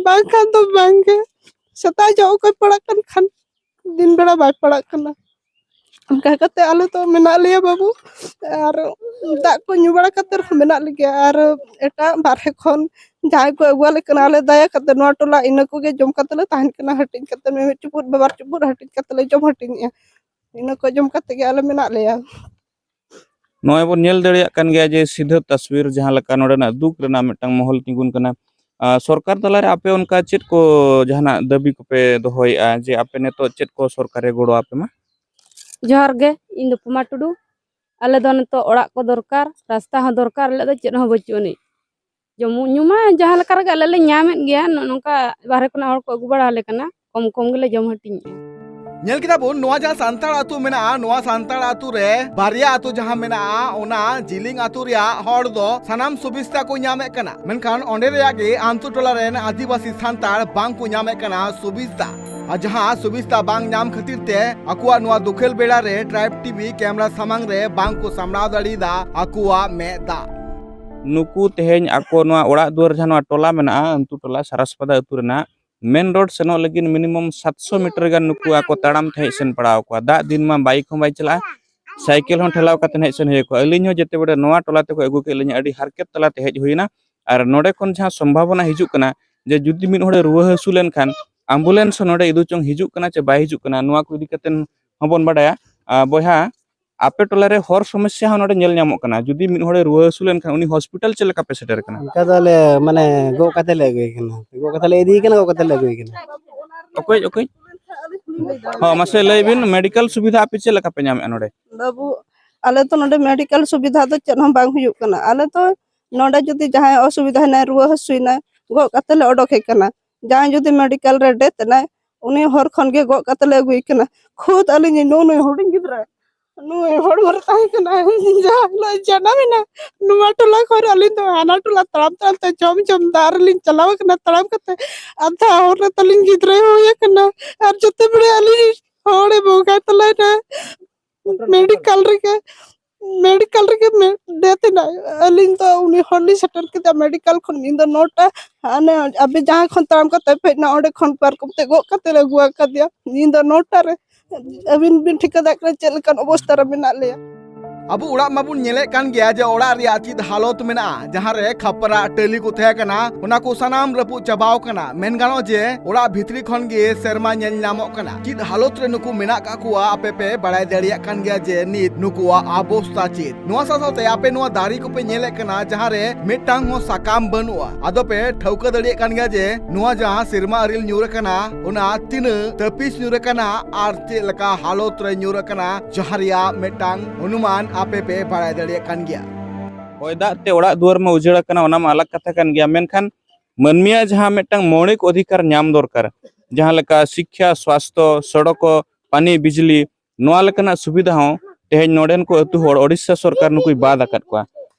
ᱵᱟᱝᱠᱷᱟᱱ ᱫᱚ ᱵᱟᱝᱜᱮ᱾ ᱥᱮᱛᱟᱜ ᱡᱚᱜ ᱚᱠᱚᱭ ᱯᱟᱲᱟᱜ ᱠᱟᱱ ᱠᱷᱟᱱ, ᱫᱤᱱ ᱵᱮᱲᱟ ᱵᱟᱭ ᱯᱟᱲᱟᱜ ᱠᱟᱱᱟ᱾ ᱚᱱᱠᱟ ᱠᱟᱛᱮ ᱟᱞᱮ ᱫᱚ ᱢᱮᱱᱟᱜ ᱞᱮᱭᱟ ᱵᱟᱹᱵᱩ, ᱟᱨ ᱫᱟᱜ ᱠᱚ ᱧᱩ ᱵᱟᱲᱟ ᱠᱟᱛᱮ ᱨᱮᱦᱚᱸ ᱢᱮᱱᱟᱜ ᱞᱮᱜᱮᱭᱟ᱾ ᱟᱨ ᱮᱴᱟᱜ ᱵᱟᱨᱦᱮ ᱠᱷᱚᱱ ᱡᱟᱦᱟᱸᱭ ᱠᱚ ᱟᱹᱜᱩᱣᱟᱞᱮ ᱠᱟᱱᱟ, ᱟᱞᱮ ᱫᱟᱭᱟ ᱠᱟᱛᱮ ᱱᱚᱣᱟ ᱴᱚᱞᱟ ᱤᱱᱟᱹ ᱠᱚᱜᱮ ᱡᱚᱢ ᱠᱟᱛᱮ ᱞᱮ ᱛᱟᱦᱮᱱ ᱠᱟᱱᱟ, ᱦᱟᱹᱴᱤᱧ ᱠᱟᱛᱮ ᱢᱤᱢᱤᱫ ᱪᱩᱯᱩᱫ ᱵᱟᱵᱟᱨ ᱪᱩᱯᱩᱫ ᱦᱟᱹᱴᱤᱧ ᱠᱟᱛᱮ ᱞᱮ ᱡᱚᱢ ᱦᱟᱹᱴᱤᱧᱮᱜᱼᱟ᱾ ᱤᱱᱟᱹ ᱠᱚ ᱡᱚᱢ ᱠᱟᱛᱮ ᱜᱮ ᱟᱞᱮ ᱢᱮᱱᱟᱜ ᱞᱮᱭᱟ᱾ ᱱᱚᱜᱼᱚᱭ ᱵᱚᱱ ᱧᱮᱞ ᱫᱟᱲᱮᱭᱟᱜ ᱠᱟᱱ ᱜᱮᱭᱟ ᱡᱮ ᱥᱤᱫᱷᱟᱹ ᱛᱟᱥᱣᱤᱨ ᱡᱟᱦᱟᱸ ᱞᱮᱠᱟ ᱱᱚᱰᱮᱱᱟᱜ ᱫᱩᱠ ᱨᱮᱱᱟᱜ ᱢᱤᱫᱴᱟᱝ ᱢᱚᱦᱚᱞ ᱛᱤᱸᱜᱩᱱ ᱠᱟᱱᱟ᱾ ᱟᱨ ᱥᱚᱨᱠᱟᱨ ᱛᱟᱞᱟᱨᱮ ᱟᱯᱮ ᱚᱱᱠᱟ ᱪᱮᱫ ᱠᱚ ᱡᱟᱦᱟᱱᱟᱜ ᱫᱟᱹᱵᱤ ᱠᱚᱯᱮ ᱫᱚᱦᱚᱭᱮᱫᱼᱟ ᱡᱮ ᱟᱯᱮ ᱱᱤᱛᱚᱜ ᱪᱮᱫ ᱠᱚ ᱥᱚᱨᱠᱟᱨᱮ ᱜᱚᱲᱚ ᱟᱯᱮ ᱢᱟ? ᱡᱚᱦᱟᱨ ᱜᱮ, ᱤᱧ ᱫᱚ ᱯᱩᱢᱟ ᱴᱩᱰᱩ᱾ ᱟᱞᱮ ᱫᱚ ᱱᱤᱛᱚᱜ ᱚᱲᱟᱜ ᱠᱚ ᱫᱚᱨᱠᱟᱨ, ᱨᱟᱥᱛᱟ ᱦᱚᱸ ᱫᱚᱨᱠᱟᱨ, ᱟᱞᱮ ᱫᱚ ᱪᱮᱫ ᱦᱚᱸ ᱵᱟᱹᱪᱩᱜ ᱟᱹᱱᱤᱡ᱾ ᱡᱚᱢ ᱧᱩ ᱢᱟ ᱡᱟᱦᱟᱸ ᱞᱮᱠᱟ ᱨᱮᱜᱮ ᱟᱞᱮ ᱞᱮ ᱧᱟᱢᱮᱫ ᱜᱮᱭᱟ, ᱱᱚᱜᱼᱚ ᱱᱚᱝᱠᱟ ᱵᱟᱦᱨᱮ ᱠᱷᱚᱱᱟᱜ ᱦᱚᱲ ᱠᱚ ᱟᱹᱜᱩ ᱵᱟᱲᱟ ᱟᱞᱮ ᱠᱟᱱᱟ, ᱠᱚᱢ ᱠᱚᱢ ᱜᱮᱞᱮ ᱡᱚᱢ ᱦᱟᱹᱴᱤᱧᱮᱜᱼᱟ᱾ ᱧᱮᱞ ᱠᱮᱫᱟ ᱵᱚᱱ, ᱱᱚᱣᱟ ᱡᱟᱦᱟᱸ ᱥᱟᱱᱛᱟᱲ ᱟᱹᱛᱩ ᱢᱮᱱᱟᱜᱼᱟ, ᱱᱚᱣᱟ ᱥᱟᱱᱛᱟᱲ ᱟᱹᱛᱩ ᱨᱮ ᱵᱟᱨᱭᱟ ᱟᱹᱛᱩ ᱡᱟᱦᱟᱸ ᱢᱮᱱᱟᱜᱼᱟ, ᱚᱱᱟ ᱡᱤᱞᱤᱝ ᱟᱹᱛᱩ ᱨᱮᱭᱟᱜ ᱦᱚᱲ ᱫᱚ ᱥᱟᱱᱟᱢ ᱥᱩᱵᱤᱥᱛᱟ ᱠᱚ ᱧᱟᱢᱮᱫ ᱠᱟᱱᱟ, ᱢᱮᱱᱠᱷᱟᱱ ᱚᱸᱰᱮ ᱨᱮᱭᱟᱜ ᱜᱮ ᱟᱱᱛᱩ ᱴᱚᱞᱟ ᱨᱮᱱ ᱟᱹᱫᱤᱵᱟᱹᱥᱤ ᱥᱟᱱᱛᱟᱲ ᱵᱟᱝ ᱠᱚ ᱧᱟᱢᱮᱫ ᱠᱟᱱᱟ ᱥᱩᱵᱤᱥᱛᱟ᱾ ᱟᱨ ᱡᱟᱦᱟᱸ ᱥᱩᱵᱤᱥᱛᱟ ᱵᱟᱝ ᱧᱟᱢ ᱠᱷᱟᱹᱛᱤᱨ ᱛᱮ ᱟᱠᱚᱣᱟᱜ ᱱᱚᱣᱟ ᱫᱩᱠᱷᱮᱞ ᱵᱮᱲᱟ ᱨᱮ ᱴᱨᱟᱭᱤᱵᱽ ᱴᱤᱵᱷᱤ ᱠᱮᱢᱨᱟ ᱥᱟᱢᱟᱝ ᱨᱮ ᱵᱟᱝ ᱠᱚ ᱥᱟᱢᱵᱲᱟᱣ ᱫᱟᱲᱮᱭᱟᱫᱟ ᱟᱠᱚᱣᱟᱜ ᱢᱮᱫ ᱫᱟᱜ᱾ ᱱᱩᱠᱩ ᱛᱮᱦᱮᱧ ᱟᱠᱚ ᱱᱚᱣᱟ ᱚᱲᱟᱜ ᱫᱩᱣᱟᱹᱨ ᱡᱟᱦᱟᱸ ᱱᱚᱣᱟ ᱴᱚᱞᱟ ᱢᱮᱱᱟᱜᱼᱟ, ᱟᱱᱛᱩ ᱴᱚᱞᱟ, ᱥᱟᱨᱟᱥᱯᱟᱫᱟ ᱟᱹᱛᱩ ᱨᱮᱱᱟᱜ ᱢᱮᱱ ᱨᱳᱰ ᱥᱮᱱᱚᱜ ᱞᱟᱹᱜᱤᱫ ᱢᱤᱱᱤᱢᱟᱢ ᱥᱟᱛᱥᱚ ᱢᱤᱴᱟᱨ ᱜᱟᱱ ᱱᱩᱠᱩ ᱟᱠᱚ ᱛᱟᱲᱟᱢ ᱛᱮ ᱦᱮᱡ ᱥᱮᱱ ᱯᱟᱲᱟᱣ ᱟᱠᱚᱣᱟ᱾ ᱫᱟᱜ ᱫᱤᱱ ᱢᱟ ᱵᱟᱭᱤᱠ ᱦᱚᱸ ᱵᱟᱭ ᱪᱟᱞᱟᱜᱼᱟ, ᱥᱟᱭᱠᱮᱞ ᱦᱚᱸ ᱴᱷᱮᱞᱟᱣ ᱠᱟᱛᱮ ᱦᱮᱡ ᱥᱮᱱ ᱦᱩᱭ ᱟᱠᱚᱣᱟ᱾ ᱟᱹᱞᱤᱧ ᱦᱚᱸ ᱡᱮᱛᱮ ᱵᱮᱲᱟ ᱱᱚᱣᱟ ᱴᱚᱞᱟ ᱛᱮᱠᱚ ᱟᱹᱜᱩ ᱠᱮᱫ ᱞᱤᱧᱟ, ᱟᱹᱰᱤ ᱦᱟᱨᱠᱮᱛ ᱛᱟᱞᱟᱛᱮ ᱦᱮᱡ ᱦᱩᱭᱱᱟ᱾ ᱟᱨ ᱱᱚᱰᱮ ᱠᱷᱚᱱ ᱡᱟᱦᱟᱸ ᱥᱚᱢᱵᱷᱟᱵᱚᱱᱟ ᱦᱤᱡᱩᱜ ᱠᱟᱱᱟ ᱡᱮ ᱡᱩᱫᱤ ᱢᱤᱫ ᱦᱚᱲᱮ ᱨᱩᱣᱟᱹ ᱦᱟᱹᱥᱩ ᱞᱮᱱᱠᱷᱟᱱ ᱟᱢᱵᱩᱞᱮᱱᱥ ᱦᱚᱸ ᱱᱚᱰᱮ ᱤᱫᱤ ᱪᱚᱝ ᱦᱤᱡᱩᱜ ᱠᱟᱱᱟ ᱪᱮ ᱵᱟᱭ ᱦᱤᱡᱩᱜ ᱠᱟᱱᱟ, ᱱᱚᱣᱟ ᱠᱚ ᱤᱫᱤ ᱠᱟᱛᱮ ᱦᱚᱸᱵᱚᱱ ᱵᱟᱰᱟᱭᱟ᱾ ᱟᱨ ᱵᱚᱭᱦᱟ, ᱟᱯᱮ ᱴᱚᱞᱟ ᱨᱮ ᱦᱚᱨ ᱥᱚᱢᱚᱥᱥᱟ ᱦᱚᱸ ᱱᱚᱰᱮ ᱧᱮᱞ ᱧᱟᱢᱚᱜ ᱠᱟᱱᱟ, ᱡᱩᱫᱤ ᱢᱤᱫ ᱦᱚᱲᱮ ᱨᱩᱣᱟᱹ ᱦᱟᱹᱥᱩ ᱞᱮᱱᱠᱷᱟᱱ ᱩᱱᱤ ᱦᱚᱥᱯᱤᱴᱟᱞ ᱪᱮᱫ ᱞᱮᱠᱟ ᱯᱮ ᱥᱮᱴᱮᱨ ᱠᱟᱱᱟ? ᱚᱱᱠᱟ ᱫᱚ ᱟᱞᱮ ᱢᱟᱱᱮ ᱜᱚᱜ ᱠᱟᱛᱮ ᱞᱮ ᱟᱹᱜᱩᱭᱮ ᱠᱟᱱᱟ, ᱜᱚᱜ ᱠᱟᱛᱮ ᱞᱮ ᱟᱹᱜᱩᱭᱮ ᱠᱟᱱᱟ᱾ ᱚᱠᱚᱭ ᱚᱠᱚᱭ? ᱦᱚᱸ, ᱢᱟᱥᱮ ᱞᱟᱹᱭ ᱵᱤᱱ, ᱢᱮᱰᱤᱠᱮᱞ ᱥᱩᱵᱤᱫᱷᱟ ᱟᱯᱮ ᱪᱮᱫ ᱞᱮᱠᱟ ᱯᱮ ᱧᱟᱢᱮᱫᱼᱟ ᱱᱚᱰᱮ? ᱵᱟᱹᱵᱩ, ᱟᱞᱮ ᱛᱚ ᱱᱚᱰᱮ ᱢᱮᱰᱤᱠᱮᱞ ᱥᱩᱵᱤᱫᱷᱟ ᱫᱚ ᱪᱮᱫ ᱦᱚᱸ ᱵᱟᱝ ᱦᱩᱭᱩᱜ ᱠᱟᱱᱟ᱾ ᱟᱞᱮ ᱛᱚ ᱱᱚᱰᱮ ᱡᱩᱫᱤ ᱡᱟᱦᱟᱸᱭ ᱚᱥᱩᱵᱤᱫᱷᱟ ᱦᱮᱱᱟᱭ, ᱨᱩᱣᱟᱹ ᱦᱟᱹᱥᱩᱭᱮᱱᱟᱭ, ᱜᱚᱜ ᱠᱟᱛᱮ ᱞᱮ ᱚᱰᱚᱠᱮ ᱠᱟᱱᱟ᱾ ᱡᱟᱦᱟᱸᱭ ᱡᱩᱫᱤ ᱢᱮᱰᱤᱠᱮᱞ ᱨᱮ ᱰᱮᱛᱷ ᱮᱱᱟᱭ, ᱩᱱᱤ ᱦᱚᱨ ᱠᱷᱚᱱ ᱜᱮ ᱜᱚᱜ ᱠᱟᱛᱮ ᱞᱮ ᱟᱹᱜᱩᱭᱮ ᱠᱟᱱᱟ᱾ ᱠᱷᱩᱫ ᱟᱹᱞᱤᱧ ᱱᱩᱭ ᱱᱩᱭ ᱦᱩᱰᱤᱧ ᱜᱤᱫᱽᱨᱟᱹ ᱱᱩᱭ ᱦᱚᱲᱢᱚ ᱨᱮ ᱛᱟᱦᱮᱸ ᱠᱟᱱᱟ, ᱡᱟᱦᱟᱸ ᱦᱤᱞᱳᱜ ᱡᱟᱱᱟᱢ ᱮᱱᱟ, ᱱᱚᱣᱟ ᱴᱚᱞᱟ ᱠᱷᱚᱱ ᱟᱹᱞᱤᱧ ᱫᱚ ᱦᱟᱱᱟ ᱴᱚᱞᱟ ᱛᱟᱲᱟᱢ ᱛᱟᱲᱟᱢ ᱛᱮ ᱡᱚᱢ ᱡᱚᱢ ᱫᱟᱜ ᱨᱮᱞᱤᱧ ᱪᱟᱞᱟᱣ ᱠᱟᱱᱟ᱾ ᱛᱟᱲᱟᱢ ᱠᱟᱛᱮ ᱟᱫᱷᱟ ᱦᱚᱨ ᱨᱮ ᱛᱟᱹᱞᱤᱧ ᱜᱤᱫᱽᱨᱟᱹᱭ ᱦᱩᱭ ᱟᱠᱟᱱᱟ᱾ ᱟᱨ ᱡᱚᱛᱚ ᱵᱮᱲᱟ ᱟᱹᱞᱤᱧ ᱦᱚᱲᱮ ᱵᱚᱸᱜᱟ ᱛᱟᱞᱟᱭᱮᱱᱟ ᱢᱮᱰᱤᱠᱮᱞ ᱨᱮᱜᱮ, ᱢᱮᱰᱤᱠᱮᱞ ᱨᱮᱜᱮ ᱰᱮᱛᱷ ᱮᱱᱟᱭ᱾ ᱟᱹᱞᱤᱧ ᱫᱚ ᱩᱱᱤ ᱦᱚᱲ ᱞᱤᱧ ᱥᱮᱴᱮᱨ ᱠᱮᱫᱟ ᱢᱮᱰᱤᱠᱮᱞ ᱠᱷᱚᱱ ᱧᱤᱫᱟᱹ ᱱᱚᱴᱟ᱾ ᱦᱟᱱᱮ ᱟᱵᱮ ᱡᱟᱦᱟᱸ ᱠᱷᱚᱱ ᱛᱟᱲᱟᱢ ᱠᱟᱛᱮ ᱯᱮ ᱦᱮᱡ ᱮᱱᱟ, ᱚᱸᱰᱮ ᱠᱷᱚᱱ ᱯᱟᱨᱠᱚᱢ ᱛᱮ ᱜᱚᱜ ᱠᱟᱛᱮ ᱞᱮ ᱟᱹᱜᱩ ᱟᱠᱟᱫᱮᱭᱟ ᱧᱤᱫᱟᱹ ᱱᱚᱴᱟ ᱨᱮ᱾ ᱟᱹᱵᱤᱱ ᱵᱤᱱ ᱴᱷᱤᱠᱟᱹ ᱫᱟᱲᱮᱭᱟᱜ ᱠᱟᱱᱟ ᱪᱮᱫ ᱞᱮᱠᱟᱱ ᱚᱵᱚᱥᱛᱟ ᱨᱮ ᱢᱮᱱᱟᱜ ᱞᱮᱭᱟ᱾ ᱟᱵᱚ ᱚᱲᱟᱜ ᱢᱟᱵᱚᱱ ᱧᱮᱞᱮᱫ ᱠᱟᱱ ᱜᱮᱭᱟ ᱡᱮ ᱚᱲᱟᱜ ᱨᱮᱭᱟᱜ ᱪᱮᱫ ᱦᱟᱞᱚᱛ ᱢᱮᱱᱟᱜᱼᱟ, ᱡᱟᱦᱟᱸ ᱨᱮ ᱠᱷᱟᱯᱨᱟᱜ ᱴᱟᱹᱞᱤ ᱠᱚ ᱛᱟᱦᱮᱸ ᱠᱟᱱᱟ, ᱚᱱᱟ ᱠᱚ ᱥᱟᱱᱟᱢ ᱨᱟᱹᱯᱩᱫ ᱪᱟᱵᱟᱣ ᱠᱟᱱᱟ᱾ ᱢᱮᱱ ᱜᱟᱱᱚᱜᱼᱟ ᱡᱮ ᱚᱲᱟᱜ ᱵᱷᱤᱛᱨᱤ ᱠᱷᱚᱱ ᱜᱮ ᱥᱮᱨᱢᱟ ᱧᱮᱞ ᱧᱟᱢᱚᱜ ᱠᱟᱱᱟ᱾ ᱪᱮᱫ ᱦᱟᱞᱚᱛ ᱨᱮ ᱱᱩᱠᱩ ᱢᱮᱱᱟᱜ ᱠᱟᱜ ᱠᱚᱣᱟ, ᱟᱯᱮ ᱯᱮ ᱵᱟᱲᱟᱭ ᱫᱟᱲᱮᱭᱟᱜ ᱠᱟᱱ ᱜᱮᱭᱟ ᱡᱮ ᱱᱤᱛ ᱱᱩᱠᱩᱣᱟᱜ ᱚᱵᱚᱥᱛᱟ ᱪᱮᱫ᱾ ᱱᱚᱣᱟ ᱥᱟᱶ ᱥᱟᱶᱛᱮ ᱟᱯᱮ ᱱᱚᱣᱟ ᱫᱟᱨᱮ ᱠᱚᱯᱮ ᱧᱮᱞᱮᱫ ᱠᱟᱱᱟ, ᱡᱟᱦᱟᱸ ᱨᱮ ᱢᱤᱫᱴᱟᱝ ᱦᱚᱸ ᱥᱟᱠᱟᱢ ᱵᱟᱹᱱᱩᱜᱼᱟ᱾ ᱟᱫᱚ ᱯᱮ ᱴᱷᱟᱹᱣᱠᱟᱹ ᱫᱟᱲᱮᱭᱟᱜ ᱠᱟᱱ ᱜᱮᱭᱟ ᱡᱮ ᱱᱚᱣᱟ ᱡᱟᱦᱟᱸ ᱥᱮᱨᱢᱟ ᱟᱨᱮᱞ ᱧᱩᱨ ᱟᱠᱟᱱᱟ, ᱚᱱᱟ ᱛᱤᱱᱟᱹᱜ ᱛᱟᱹᱯᱤᱥ ᱧᱩᱨ ᱟᱠᱟᱱᱟ ᱟᱨ ᱪᱮᱫ ᱞᱮᱠᱟ ᱦᱟᱞᱚᱛ ᱨᱮ ᱧᱩᱨ ᱟᱠᱟᱱᱟ, ᱡᱟᱦᱟᱸ ᱨᱮᱭᱟᱜ ᱢᱤᱫᱴᱟᱝ ᱚᱱᱩᱢᱟᱱ ᱟᱯᱮ ᱯᱮ ᱵᱟᱲᱟᱭ ᱫᱟᱲᱮᱭᱟᱜ ᱠᱟᱱ ᱜᱮᱭᱟ᱾ ᱦᱚᱭ ᱫᱟᱜ ᱛᱮ ᱚᱲᱟᱜ ᱫᱩᱣᱟᱹᱨ ᱢᱟ ᱩᱡᱟᱹᱲ ᱟᱠᱟᱱᱟ, ᱚᱱᱟ ᱢᱟ ᱟᱞᱟᱜᱽ ᱠᱟᱛᱷᱟ ᱠᱟᱱ ᱜᱮᱭᱟ, ᱢᱮᱱᱠᱷᱟᱱ ᱢᱟᱹᱱᱢᱤᱭᱟᱜ ᱡᱟᱦᱟᱸ ᱢᱤᱫᱴᱟᱝ ᱢᱳᱣᱞᱤᱠ ᱚᱫᱷᱤᱠᱟᱨ ᱧᱟᱢ ᱫᱚᱨᱠᱟᱨ, ᱡᱟᱦᱟᱸ ᱞᱮᱠᱟ ᱥᱤᱠᱠᱷᱟ, ᱥᱣᱟᱥᱛᱷᱚ, ᱥᱚᱲᱚᱠ, ᱯᱟᱱᱤ, ᱵᱤᱡᱽᱞᱤ, ᱱᱚᱣᱟ ᱞᱮᱠᱟᱱᱟᱜ ᱥᱩᱵᱤᱫᱷᱟ ᱦᱚᱸ ᱛᱮᱦᱮᱧ ᱱᱚᱰᱮᱱ ᱠᱚ ᱟᱹᱛᱩ ᱦᱚᱲ ᱳᱰᱤᱥᱟ ᱥᱚᱨᱠᱟᱨ ᱱᱩᱠᱩᱭ ᱵᱟᱫ ᱟᱠᱟᱫ ᱠᱚᱣᱟ᱾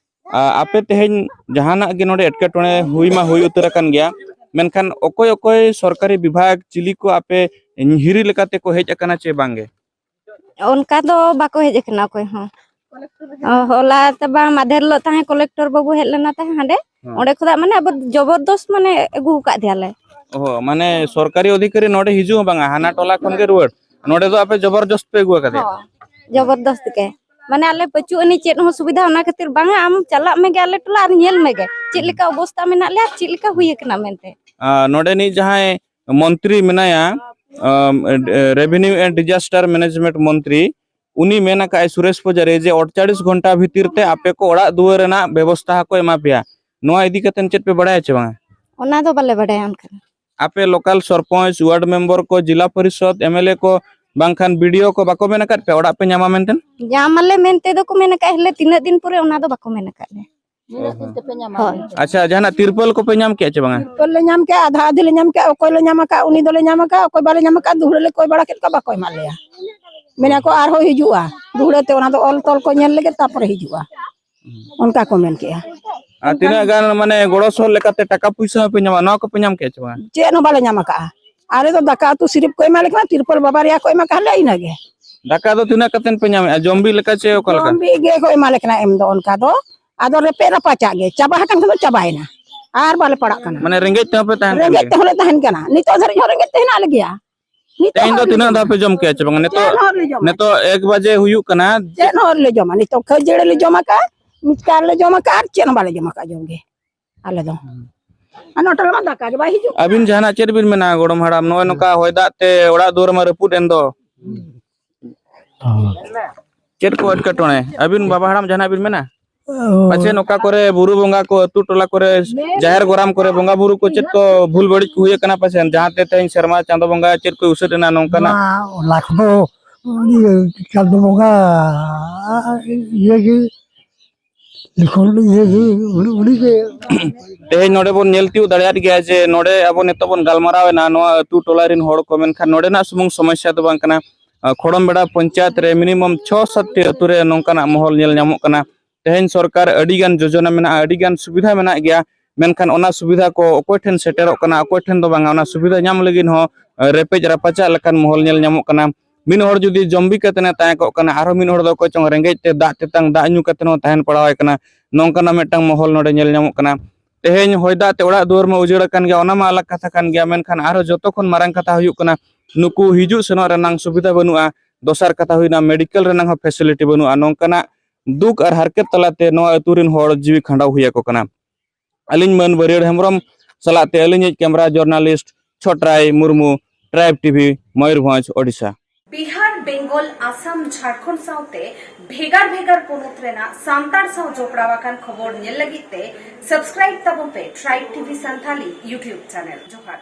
ᱟ, ᱟᱯᱮ ᱛᱮᱦᱮᱧ ᱡᱟᱦᱟᱱᱟᱜ ᱜᱮ ᱱᱚᱰᱮ ᱮᱴᱠᱮᱴᱚᱬᱮ ᱦᱩᱭ ᱢᱟ ᱦᱩᱭ ᱩᱛᱟᱹᱨ ᱟᱠᱟᱱ ᱜᱮᱭᱟ, ᱢᱮᱱᱠᱷᱟᱱ ᱚᱠᱚᱭ ᱚᱠᱚᱭ ᱥᱚᱨᱠᱟᱨᱤ ᱵᱤᱵᱷᱟᱜᱽ ᱪᱤᱞᱤ ᱠᱚ ᱟᱯᱮ ᱦᱤᱨᱤ ᱞᱮᱠᱟᱛᱮ ᱠᱚ ᱦᱮᱡ ᱟᱠᱟᱱᱟ ᱪᱮ ᱵᱟᱝᱜᱮ? ᱚᱱᱠᱟ ᱫᱚ ᱵᱟᱠᱚ ᱦᱮᱡ ᱟᱠᱟᱱᱟ ᱚᱠᱚᱭ ᱦᱚᱸ᱾ ᱚ, ᱦᱚᱞᱟ ᱛᱮ ᱵᱟᱝ, ᱢᱟᱫᱷᱮᱨ ᱦᱤᱞᱳᱜ ᱛᱟᱦᱮᱸ ᱠᱚᱞᱮᱠᱴᱚᱨ ᱵᱟᱹᱵᱩ ᱦᱮᱡ ᱞᱮᱱᱟ ᱛᱟᱦᱮᱸ ᱦᱟᱸᱰᱮ᱾ ᱦᱮᱸ᱾ ᱚᱸᱰᱮ ᱠᱷᱚᱱᱟᱜ ᱢᱟᱱᱮ ᱟᱵᱚ ᱡᱚᱵᱚᱨᱫᱚᱥ ᱢᱟᱱᱮ ᱟᱹᱜᱩ ᱟᱠᱟᱫ ᱫᱮᱭᱟᱞᱮ᱾ ᱚ, ᱢᱟᱱᱮ ᱥᱚᱨᱠᱟᱨᱤ ᱚᱫᱷᱤᱠᱟᱨᱤ ᱱᱚᱰᱮ ᱦᱤᱡᱩᱜ ᱦᱚᱸ ᱵᱟᱝᱟ, ᱦᱟᱱᱟ ᱴᱚᱞᱟ ᱠᱷᱚᱱ ᱜᱮ ᱨᱩᱣᱟᱹᱲ᱾ ᱱᱚᱰᱮ ᱫᱚ ᱟᱯᱮ ᱡᱚᱵᱚᱨᱫᱚᱥ ᱯᱮ ᱟᱹᱜᱩ ᱟᱠᱟᱫᱮᱭᱟ? ᱦᱚᱸ, ᱡᱚᱵᱚᱨᱫᱚᱥ ᱜᱮ᱾ ᱢᱟᱱᱮ ᱟᱞᱮ ᱯᱟᱹᱪᱩᱜ ᱟᱹᱱᱤᱡ ᱪᱮᱫ ᱦᱚᱸ ᱥᱩᱵᱤᱫᱷᱟ, ᱚᱱᱟ ᱠᱷᱟᱹᱛᱤᱨ ᱵᱟᱝᱟ, ᱟᱢ ᱪᱟᱞᱟᱜ ᱢᱮᱜᱮ ᱟᱞᱮ ᱴᱚᱞᱟ ᱟᱨ ᱧᱮᱞ ᱢᱮᱜᱮ ᱪᱮᱫ ᱞᱮᱠᱟ ᱚᱵᱚᱥᱛᱟ ᱢᱮᱱᱟᱜ ᱞᱮᱭᱟ ᱟᱨ ᱪᱮᱫ ᱞᱮᱠᱟ ᱦᱩᱭ ᱟᱠᱟᱱᱟ ᱢᱮᱱᱛᱮ᱾ ᱟᱨ ᱱᱚᱰᱮᱱᱤᱡ ᱡᱟᱦᱟᱸᱭ ᱢᱚᱱᱛᱨᱤ ᱢᱮᱱᱟᱭᱟ, ᱟᱢ, ᱨᱮ-, ᱨᱮᱵᱷᱮᱱᱤᱭᱩ ᱮᱱᱰ ᱰᱤᱡᱟᱥᱴᱟᱨ ᱢᱮᱱᱮᱡᱽᱢᱮᱱᱴ ᱢᱚᱱᱛᱨᱤ, ᱩᱱᱤ ᱢᱮᱱ ᱟᱠᱟᱫᱼᱟᱭ ᱥᱩᱨᱮᱥ ᱯᱩᱡᱟᱨᱤ ᱡᱮ ᱟᱴᱪᱟᱲᱤᱥ ᱜᱷᱚᱱᱴᱟ ᱵᱷᱤᱛᱤᱨ ᱛᱮ ᱟᱯᱮ ᱠᱚ ᱚᱲᱟᱜ ᱫᱩᱣᱟᱹᱨ ᱨᱮᱱᱟᱜ ᱵᱮᱵᱚᱥᱛᱷᱟ ᱦᱚᱸᱠᱚ ᱮᱢᱟ ᱯᱮᱭᱟ᱾ ᱱᱚᱣᱟ ᱤᱫᱤ ᱠᱟᱛᱮ ᱪᱮᱫ ᱯᱮ ᱵᱟᱲᱟᱭᱟ ᱪᱮ ᱵᱟᱝᱟ? ᱚᱱᱟ ᱫᱚ ᱵᱟᱞᱮ ᱵᱟᱰᱟᱭᱟ ᱚᱱᱠᱟ ᱫᱚ᱾ ᱟᱯᱮ ᱞᱳᱠᱟᱞ ᱥᱚᱨᱯᱚᱧᱪ, ᱣᱟᱨᱰ ᱢᱮᱢᱵᱚᱨ ᱠᱚ, ᱡᱤᱞᱟ ᱯᱚᱨᱤᱥᱚᱫ, ᱮᱢ ᱮᱞ ᱮ ᱠᱚ, ᱵᱟᱝᱠᱷᱟᱱ ᱵᱤ ᱰᱤ ᱳ ᱠᱚ ᱵᱟᱠᱚ ᱢᱮᱱ ᱟᱠᱟᱫ ᱯᱮᱭᱟ ᱚᱲᱟᱜ ᱯᱮ ᱧᱟᱢᱟ ᱢᱮᱱᱛᱮ? ᱧᱟᱢ ᱟᱞᱮ ᱢᱮᱱᱛᱮ ᱫᱚᱠᱚ ᱢᱮᱱ ᱟᱠᱟᱫ, ᱦᱮᱞᱮ ᱛᱤᱱᱟᱹᱜ ᱫᱤᱱ ᱯᱚᱨᱮ ᱚᱱᱟ ᱫᱚ ᱵᱟᱠᱚ ᱢᱮᱱ ᱟᱠᱟᱫ ᱞᱮ᱾ ᱱᱤᱱᱟᱹᱜ ᱫᱤᱱ ᱛᱮᱯᱮ ᱧᱟᱢᱟ ᱦᱳᱭ᱾ ᱢᱮᱱᱛᱮ᱾ ᱟᱪᱪᱷᱟ, ᱡᱟᱦᱟᱱᱟᱜ ᱛᱤᱨᱯᱚᱞ ᱠᱚᱯᱮ ᱧᱟᱢ ᱠᱮᱜᱼᱟ ᱪᱮ ᱵᱟᱝᱟ? ᱛᱤᱨᱯᱚᱞ ᱞᱮ ᱧᱟᱢ ᱠᱮᱜᱼᱟ, ᱟᱫᱷᱟ ᱟᱫᱷᱤ ᱞᱮ ᱧᱟᱢ ᱠᱮᱜᱼᱟ, ᱚᱠᱚᱭ ᱞᱮ ᱧᱟᱢ ᱟᱠᱟᱫ, ᱩᱱᱤ ᱫᱚᱞᱮ ᱧᱟᱢ ᱟᱠᱟᱫ, ᱫᱩᱦᱲᱟᱹ ᱞᱮ ᱠᱚᱭ ᱵᱟᱲᱟ ᱠᱮᱫ ᱠᱚᱣᱟ, ᱵᱟᱠᱚ ᱮᱢᱟᱜ ᱞᱮᱭᱟ᱾ ᱢᱮᱱᱟ ᱠᱚ ᱟᱨᱦᱚᱸ ᱦᱤᱡᱩᱜᱼᱟ, ᱫᱩᱦᱲᱟᱹ ᱛᱮ ᱚᱱᱟ ᱫᱚ ᱚᱞ ᱛᱚᱞ ᱠᱚ ᱧᱮᱞ ᱞᱮᱜᱮ, ᱛᱟᱨᱯᱚᱨᱮ ᱦᱤᱡᱩᱜᱼᱟ, ᱚᱱᱠᱟ ᱠᱚ ᱢᱮᱱ ᱠᱮᱜᱼᱟ᱾ ᱟᱨ ᱛᱤᱱᱟᱹᱜ ᱜᱟᱱ ᱢᱟᱱᱮ ᱜᱚᱲᱚ ᱥᱚᱦᱚᱫ ᱞᱮᱠᱟᱛᱮ ᱴᱟᱠᱟ ᱯᱩᱭᱥᱟᱹ ᱦᱚᱸᱯᱮ ᱧᱟᱢᱟ, ᱱᱚᱣᱟ ᱠᱚᱯᱮ ᱧᱟᱢ ᱠᱮᱜᱼᱟ ᱪᱮ ᱵᱟᱝᱟ? ᱪᱮᱫ ᱦᱚᱸ ᱵᱟᱞᱮ ᱧᱟᱢ ᱟᱠᱟᱫᱼᱟ᱾ ᱟᱞᱮ ᱫᱚ ᱫᱟᱠᱟ ᱩᱛᱩ ᱥᱤᱨᱤᱯ ᱠᱚ ᱮᱢᱟ ᱞᱮ ᱠᱟᱱᱟ, ᱛᱤᱨᱯᱚᱞ ᱵᱟᱵᱟᱨᱮᱭᱟ ᱠᱚ ᱮᱢᱟ ᱠᱟᱫ ᱞᱮᱭᱟ, ᱤᱱᱟᱹᱜᱮ᱾ ᱫᱟᱠᱟ ᱫᱚ ᱛᱤᱱᱟᱹᱜ ᱠᱟᱛᱮᱱ ᱯᱮ ᱧᱟᱢᱮᱜᱼᱟ, ᱡᱚᱢ ᱵᱤ ᱞᱮᱠᱟ ᱪᱮ ᱚᱠᱟ ᱞᱮᱠᱟ? ᱡᱚᱢ ᱵᱤ ᱜᱮ ᱠᱚ ᱮᱢᱟ ᱞᱮ ᱠᱟᱱᱟ ᱮᱢ ᱫᱚ, ᱚᱱᱠᱟ ᱫᱚ ᱟᱫᱚ ᱨᱮᱯᱮᱡ ᱨᱟᱯᱟᱪᱟᱜ ᱜᱮ, ᱪᱟᱵᱟ ᱟᱠᱟᱱ ᱠᱷᱟᱱ ᱫᱚ ᱪᱟᱵᱟᱭᱮᱱᱟ, ᱟᱨ ᱵᱟᱞᱮ ᱯᱟᱲᱟᱜ ᱠᱟᱱᱟ᱾ ᱢᱟᱱᱮ ᱨᱮᱸᱜᱮᱡ ᱛᱮᱦᱚᱸ ᱯᱮ ᱛᱟᱦᱮᱱ ᱠᱟᱱ ᱨᱮᱸᱜᱮᱡ ᱜᱮᱭᱟ? ᱛᱮᱦᱚᱸ ᱞᱮ ᱛᱟᱦᱮᱱ ᱠᱟᱱᱟ, ᱱᱤᱛᱚᱜ ᱫᱷᱟᱹᱨᱤᱡ ᱦᱚᱸ ᱨᱮᱸᱜᱮᱡ ᱛᱮ ᱦᱮᱱᱟᱜ ᱞᱮᱜᱮᱭᱟ᱾ ᱱᱤᱛᱚᱜ ᱛᱮᱦᱮᱧ ᱦᱚᱸ ᱫᱚ ᱟᱹᱣᱨᱤ ᱞᱮ ᱛᱤᱱᱟᱹᱜ ᱡᱚᱢᱟ᱾ ᱫᱷᱟᱣ ᱯᱮ ᱡᱚᱢ ᱠᱮᱜᱼᱟ ᱪᱮ ᱵᱟᱝᱟ? ᱱᱤᱛᱚᱜ, ᱪᱮᱫ ᱦᱚᱸ ᱟᱹᱣᱨᱤ ᱞᱮ ᱡᱚᱢᱟ᱾ ᱱᱤᱛᱚᱜ ᱮᱠ ᱵᱟᱡᱮ ᱦᱩᱭᱩᱜ ᱠᱟᱱᱟ᱾ ᱪᱮᱫ ᱦᱚᱸ ᱟᱹᱣᱨᱤ ᱞᱮ ᱡᱚᱢᱟ᱾ ᱱᱤᱛᱚᱜ ᱠᱷᱟᱹᱡᱟᱹᱲᱤ ᱞᱮ ᱡᱚᱢ ᱟᱠᱟᱫᱼᱟ, ᱢᱤᱪᱠᱟᱨ ᱞᱮ ᱡᱚᱢ ᱟᱠᱟᱫᱼᱟ, ᱟᱨ ᱪᱮᱫ ᱦᱚᱸ ᱵᱟᱞᱮ ᱡᱚᱢ ᱟᱠᱟᱫᱼᱟ ᱡᱚᱢ ᱜᱮ ᱟᱞᱮ ᱫᱚ᱾ ᱟᱨ ᱱᱚᱴᱟ ᱨᱮᱢᱟ ᱫᱟᱠᱟ ᱜᱮ ᱵᱟᱭ ᱦᱤᱡᱩᱜ᱾ ᱟᱹᱵᱤᱱ ᱡᱟᱦᱟᱱᱟᱜ ᱪᱮᱫ ᱵᱤᱱ ᱢᱮᱱᱟ ᱜᱚᱲᱚᱢ ᱦᱟᱲᱟᱢ, ᱱᱚᱜᱼᱚᱭ ᱱᱚᱝᱠᱟ ᱦᱚᱭ ᱫᱟᱜ ᱛᱮ ᱚᱲᱟᱜ ᱫᱩᱣᱟᱹᱨ ᱢᱟ ᱨᱟᱹᱯᱩᱫ ᱮᱱ ᱫᱚ? ᱦᱚᱸ᱾ ᱪᱮᱫ ᱠᱚ ᱮᱴᱠᱮᱴᱚᱬᱮ? ᱟᱹᱵᱤᱱ ᱵᱟᱵᱟ ᱦᱟᱲᱟᱢ ᱡᱟᱦᱟᱱᱟᱜ ᱵᱤᱱ ᱢᱮᱱᱟ? ᱚ᱾ ᱯᱟᱪᱷᱮ ᱱᱚᱝᱠᱟ ᱠᱚᱨᱮ ᱵᱩᱨᱩ ᱵᱚᱸᱜᱟ ᱠᱚ, ᱟᱹᱛᱩ ᱴᱚᱞᱟ ᱠᱚᱨᱮ ᱡᱟᱦᱮᱨ ᱜᱚᱨᱟᱢ ᱠᱚᱨᱮ ᱵᱚᱸᱜᱟ ᱵᱩᱨᱩ ᱠᱚ ᱪᱮᱫ ᱠᱚ ᱵᱷᱩᱞ ᱵᱟᱹᱲᱤᱡ ᱠᱚ ᱦᱩᱭ ᱟᱠᱟᱱᱟ ᱯᱟᱪᱷᱮ, ᱡᱟᱦᱟᱸ ᱛᱮ ᱛᱮᱦᱮᱧ ᱥᱮᱨᱢᱟ ᱪᱟᱸᱫᱚ ᱵᱚᱸᱜᱟ ᱪᱮᱫ ᱠᱚ ᱩᱥᱟᱹᱫ ᱮᱱᱟ ᱱᱚᱝᱠᱟᱱᱟᱜ? ᱱᱚᱣᱟ ᱚᱱᱟ ᱠᱚᱫᱚ ᱩᱱᱤ ᱪᱟᱸᱫᱚ ᱵᱚᱸᱜᱟ ᱤᱭᱟᱹ ᱜᱮ, ᱞᱤᱠᱷᱚᱱ ᱤᱭᱟᱹ ᱜᱮ, ᱩᱱᱤ ᱩᱱᱤ ᱜᱮ᱾ ᱛᱮᱦᱮᱧ ᱱᱚᱰᱮ ᱵᱚᱱ ᱧᱮᱞ ᱛᱤᱭᱳᱜ ᱫᱟᱲᱮᱭᱟᱫ ᱜᱮᱭᱟ ᱡᱮ ᱱᱚᱰᱮ ᱟᱵᱚ ᱱᱤᱛᱚᱜ ᱵᱚᱱ ᱜᱟᱞᱢᱟᱨᱟᱣ ᱮᱱᱟ ᱱᱚᱣᱟ ᱟᱹᱛᱩ ᱴᱚᱞᱟ ᱨᱮᱱ ᱦᱚᱲ ᱠᱚ, ᱢᱮᱱᱠᱷᱟᱱ ᱱᱚᱰᱮᱱᱟᱜ ᱥᱩᱢᱩᱝ ᱥᱚᱢᱚᱥᱥᱟ ᱫᱚ ᱵᱟᱝ ᱠᱟᱱᱟ᱾ ᱟᱸ, ᱠᱷᱚᱲᱚᱢ ᱵᱮᱲᱟ ᱯᱚᱧᱪᱟᱭᱮᱛ ᱨᱮ ᱢᱤᱱᱤᱢᱟᱢ ᱪᱷᱚ ᱥᱟᱛ ᱴᱤ ᱟᱹᱛᱩ ᱨᱮ ᱱᱚᱝᱠᱟᱱᱟᱜ ᱢᱚᱦᱚᱞ ᱧᱮᱞ ᱧᱟᱢᱚᱜ ᱠᱟᱱᱟ᱾ ᱛᱮᱦᱮᱧ ᱥᱚᱨᱠᱟᱨ ᱟᱹᱰᱤ ᱜᱟᱱ ᱡᱳᱡᱚᱱᱟ ᱢᱮᱱᱟᱜᱼᱟ, ᱟᱹᱰᱤ ᱜᱟᱱ ᱥᱩᱵᱤᱫᱷᱟ ᱢᱮᱱᱟᱜ ᱜᱮᱭᱟ, ᱢᱮᱱᱠᱷᱟᱱ ᱚᱱᱟ ᱥᱩᱵᱤᱫᱷᱟ ᱠᱚ ᱚᱠᱚᱭ ᱴᱷᱮᱱ ᱥᱮᱴᱮᱨᱚᱜ ᱠᱟᱱᱟ, ᱚᱠᱚᱭ ᱴᱷᱮᱱ ᱫᱚ ᱵᱟᱝᱟ, ᱚᱱᱟ ᱥᱩᱵᱤᱫᱷᱟ ᱧᱟᱢ ᱞᱟᱹᱜᱤᱫ ᱦᱚᱸ, ᱟᱸ, ᱨᱮᱯᱮᱡ ᱨᱟᱯᱟᱪᱟᱜ ᱞᱮᱠᱟᱱ ᱢᱚᱦᱚᱞ ᱧᱮᱞ ᱧᱟᱢᱚᱜ ᱠᱟᱱᱟ᱾ ᱢᱤᱫ ᱦᱚᱲ ᱡᱩᱫᱤ ᱡᱚᱢᱵᱤ ᱠᱟᱛᱮ ᱮ ᱛᱟᱦᱮᱸ ᱠᱚᱜ ᱠᱟᱱᱟ, ᱟᱨᱦᱚᱸ ᱢᱤᱫ ᱦᱚᱲ ᱫᱚ ᱚᱠᱚᱭ ᱪᱚᱝ ᱨᱮᱸᱜᱮᱡ ᱛᱮ ᱫᱟᱜ ᱛᱮᱛᱟᱝ ᱫᱟᱜ ᱧᱩ ᱠᱟᱛᱮ ᱦᱚᱸ ᱛᱟᱦᱮᱱ ᱯᱟᱲᱟᱣ ᱟᱭ ᱠᱟᱱᱟ, ᱱᱚᱝᱠᱟᱱᱟᱜ ᱢᱤᱫᱴᱟᱝ ᱢᱚᱦᱚᱞ ᱱᱚᱰᱮ ᱧᱮᱞ ᱧᱟᱢᱚᱜ ᱠᱟᱱᱟ᱾ ᱛᱮᱦᱮᱧ ᱦᱚᱭ ᱫᱟᱜ ᱛᱮ ᱚᱲᱟᱜ ᱫᱩᱣᱟᱹᱨ ᱢᱟ ᱩᱡᱟᱹᱲ ᱟᱠᱟᱱ ᱜᱮᱭᱟ, ᱚᱱᱟ ᱢᱟ ᱟᱞᱟᱜᱽ ᱠᱟᱛᱷᱟ ᱠᱟᱱ ᱜᱮᱭᱟ, ᱢᱮᱱᱠᱷᱟᱱ ᱟᱨᱦᱚᱸ ᱡᱚᱛᱚ ᱠᱷᱚᱱ ᱢᱟᱨᱟᱝ ᱠᱟᱛᱷᱟ ᱦᱩᱭᱩᱜ ᱠᱟᱱᱟ, ᱱᱩᱠᱩ ᱦᱤᱡᱩᱜ ᱥᱮᱱᱚᱜ ᱨᱮᱱᱟᱝ ᱥᱩᱵᱤᱫᱷᱟ ᱵᱟᱹᱱᱩᱜᱼᱟ᱾ ᱫᱚᱥᱟᱨ ᱠᱟᱛᱷᱟ ᱦᱩᱭᱱᱟ, ᱢᱮᱰᱤᱠᱮᱞ ᱨᱮᱱᱟᱝ ᱦᱚᱸ ᱯᱷᱮᱥᱤᱞᱤᱴᱤ ᱵᱟᱹᱱᱩᱜᱼᱟ᱾ ᱱᱚᱝᱠᱟᱱᱟᱜ ᱫᱩᱠ ᱟᱨ ᱦᱟᱨᱠᱮᱛ ᱛᱟᱞᱟᱛᱮ ᱱᱚᱣᱟ ᱟᱹᱛᱩ ᱨᱮᱱ ᱦᱚᱲ ᱡᱤᱣᱤ ᱠᱷᱟᱸᱰᱟᱣ ᱦᱩᱭ ᱟᱠᱚ ᱠᱟᱱᱟ᱾ ᱟᱹᱞᱤᱧ ᱢᱟᱹᱱ ᱵᱟᱹᱨᱭᱟᱹᱲ ᱦᱮᱢᱵᱨᱚᱢ ᱥᱟᱞᱟᱜ ᱛᱮ ᱟᱹᱞᱤᱧᱤᱡ camera journalist Chotrai Murmu, tribe TV, Mayurbhanj, Odisha. Bihar, Bengal, Assam, Jharkhand ᱥᱟᱶᱛᱮ ᱵᱷᱮᱜᱟᱨ ᱵᱷᱮᱜᱟᱨ ᱯᱚᱱᱚᱛ ᱨᱮᱱᱟᱜ ᱥᱟᱱᱛᱟᱲ ᱥᱟᱶ ᱡᱚᱯᱲᱟᱣ ᱟᱠᱟᱱ ᱠᱷᱚᱵᱚᱨ ᱧᱮᱞ ᱞᱟᱹᱜᱤᱫ ᱛᱮ subscribe ᱛᱟᱵᱚᱱ ᱯᱮ Tribe T V Santali YouTube channel. ᱡᱚᱦᱟᱨ᱾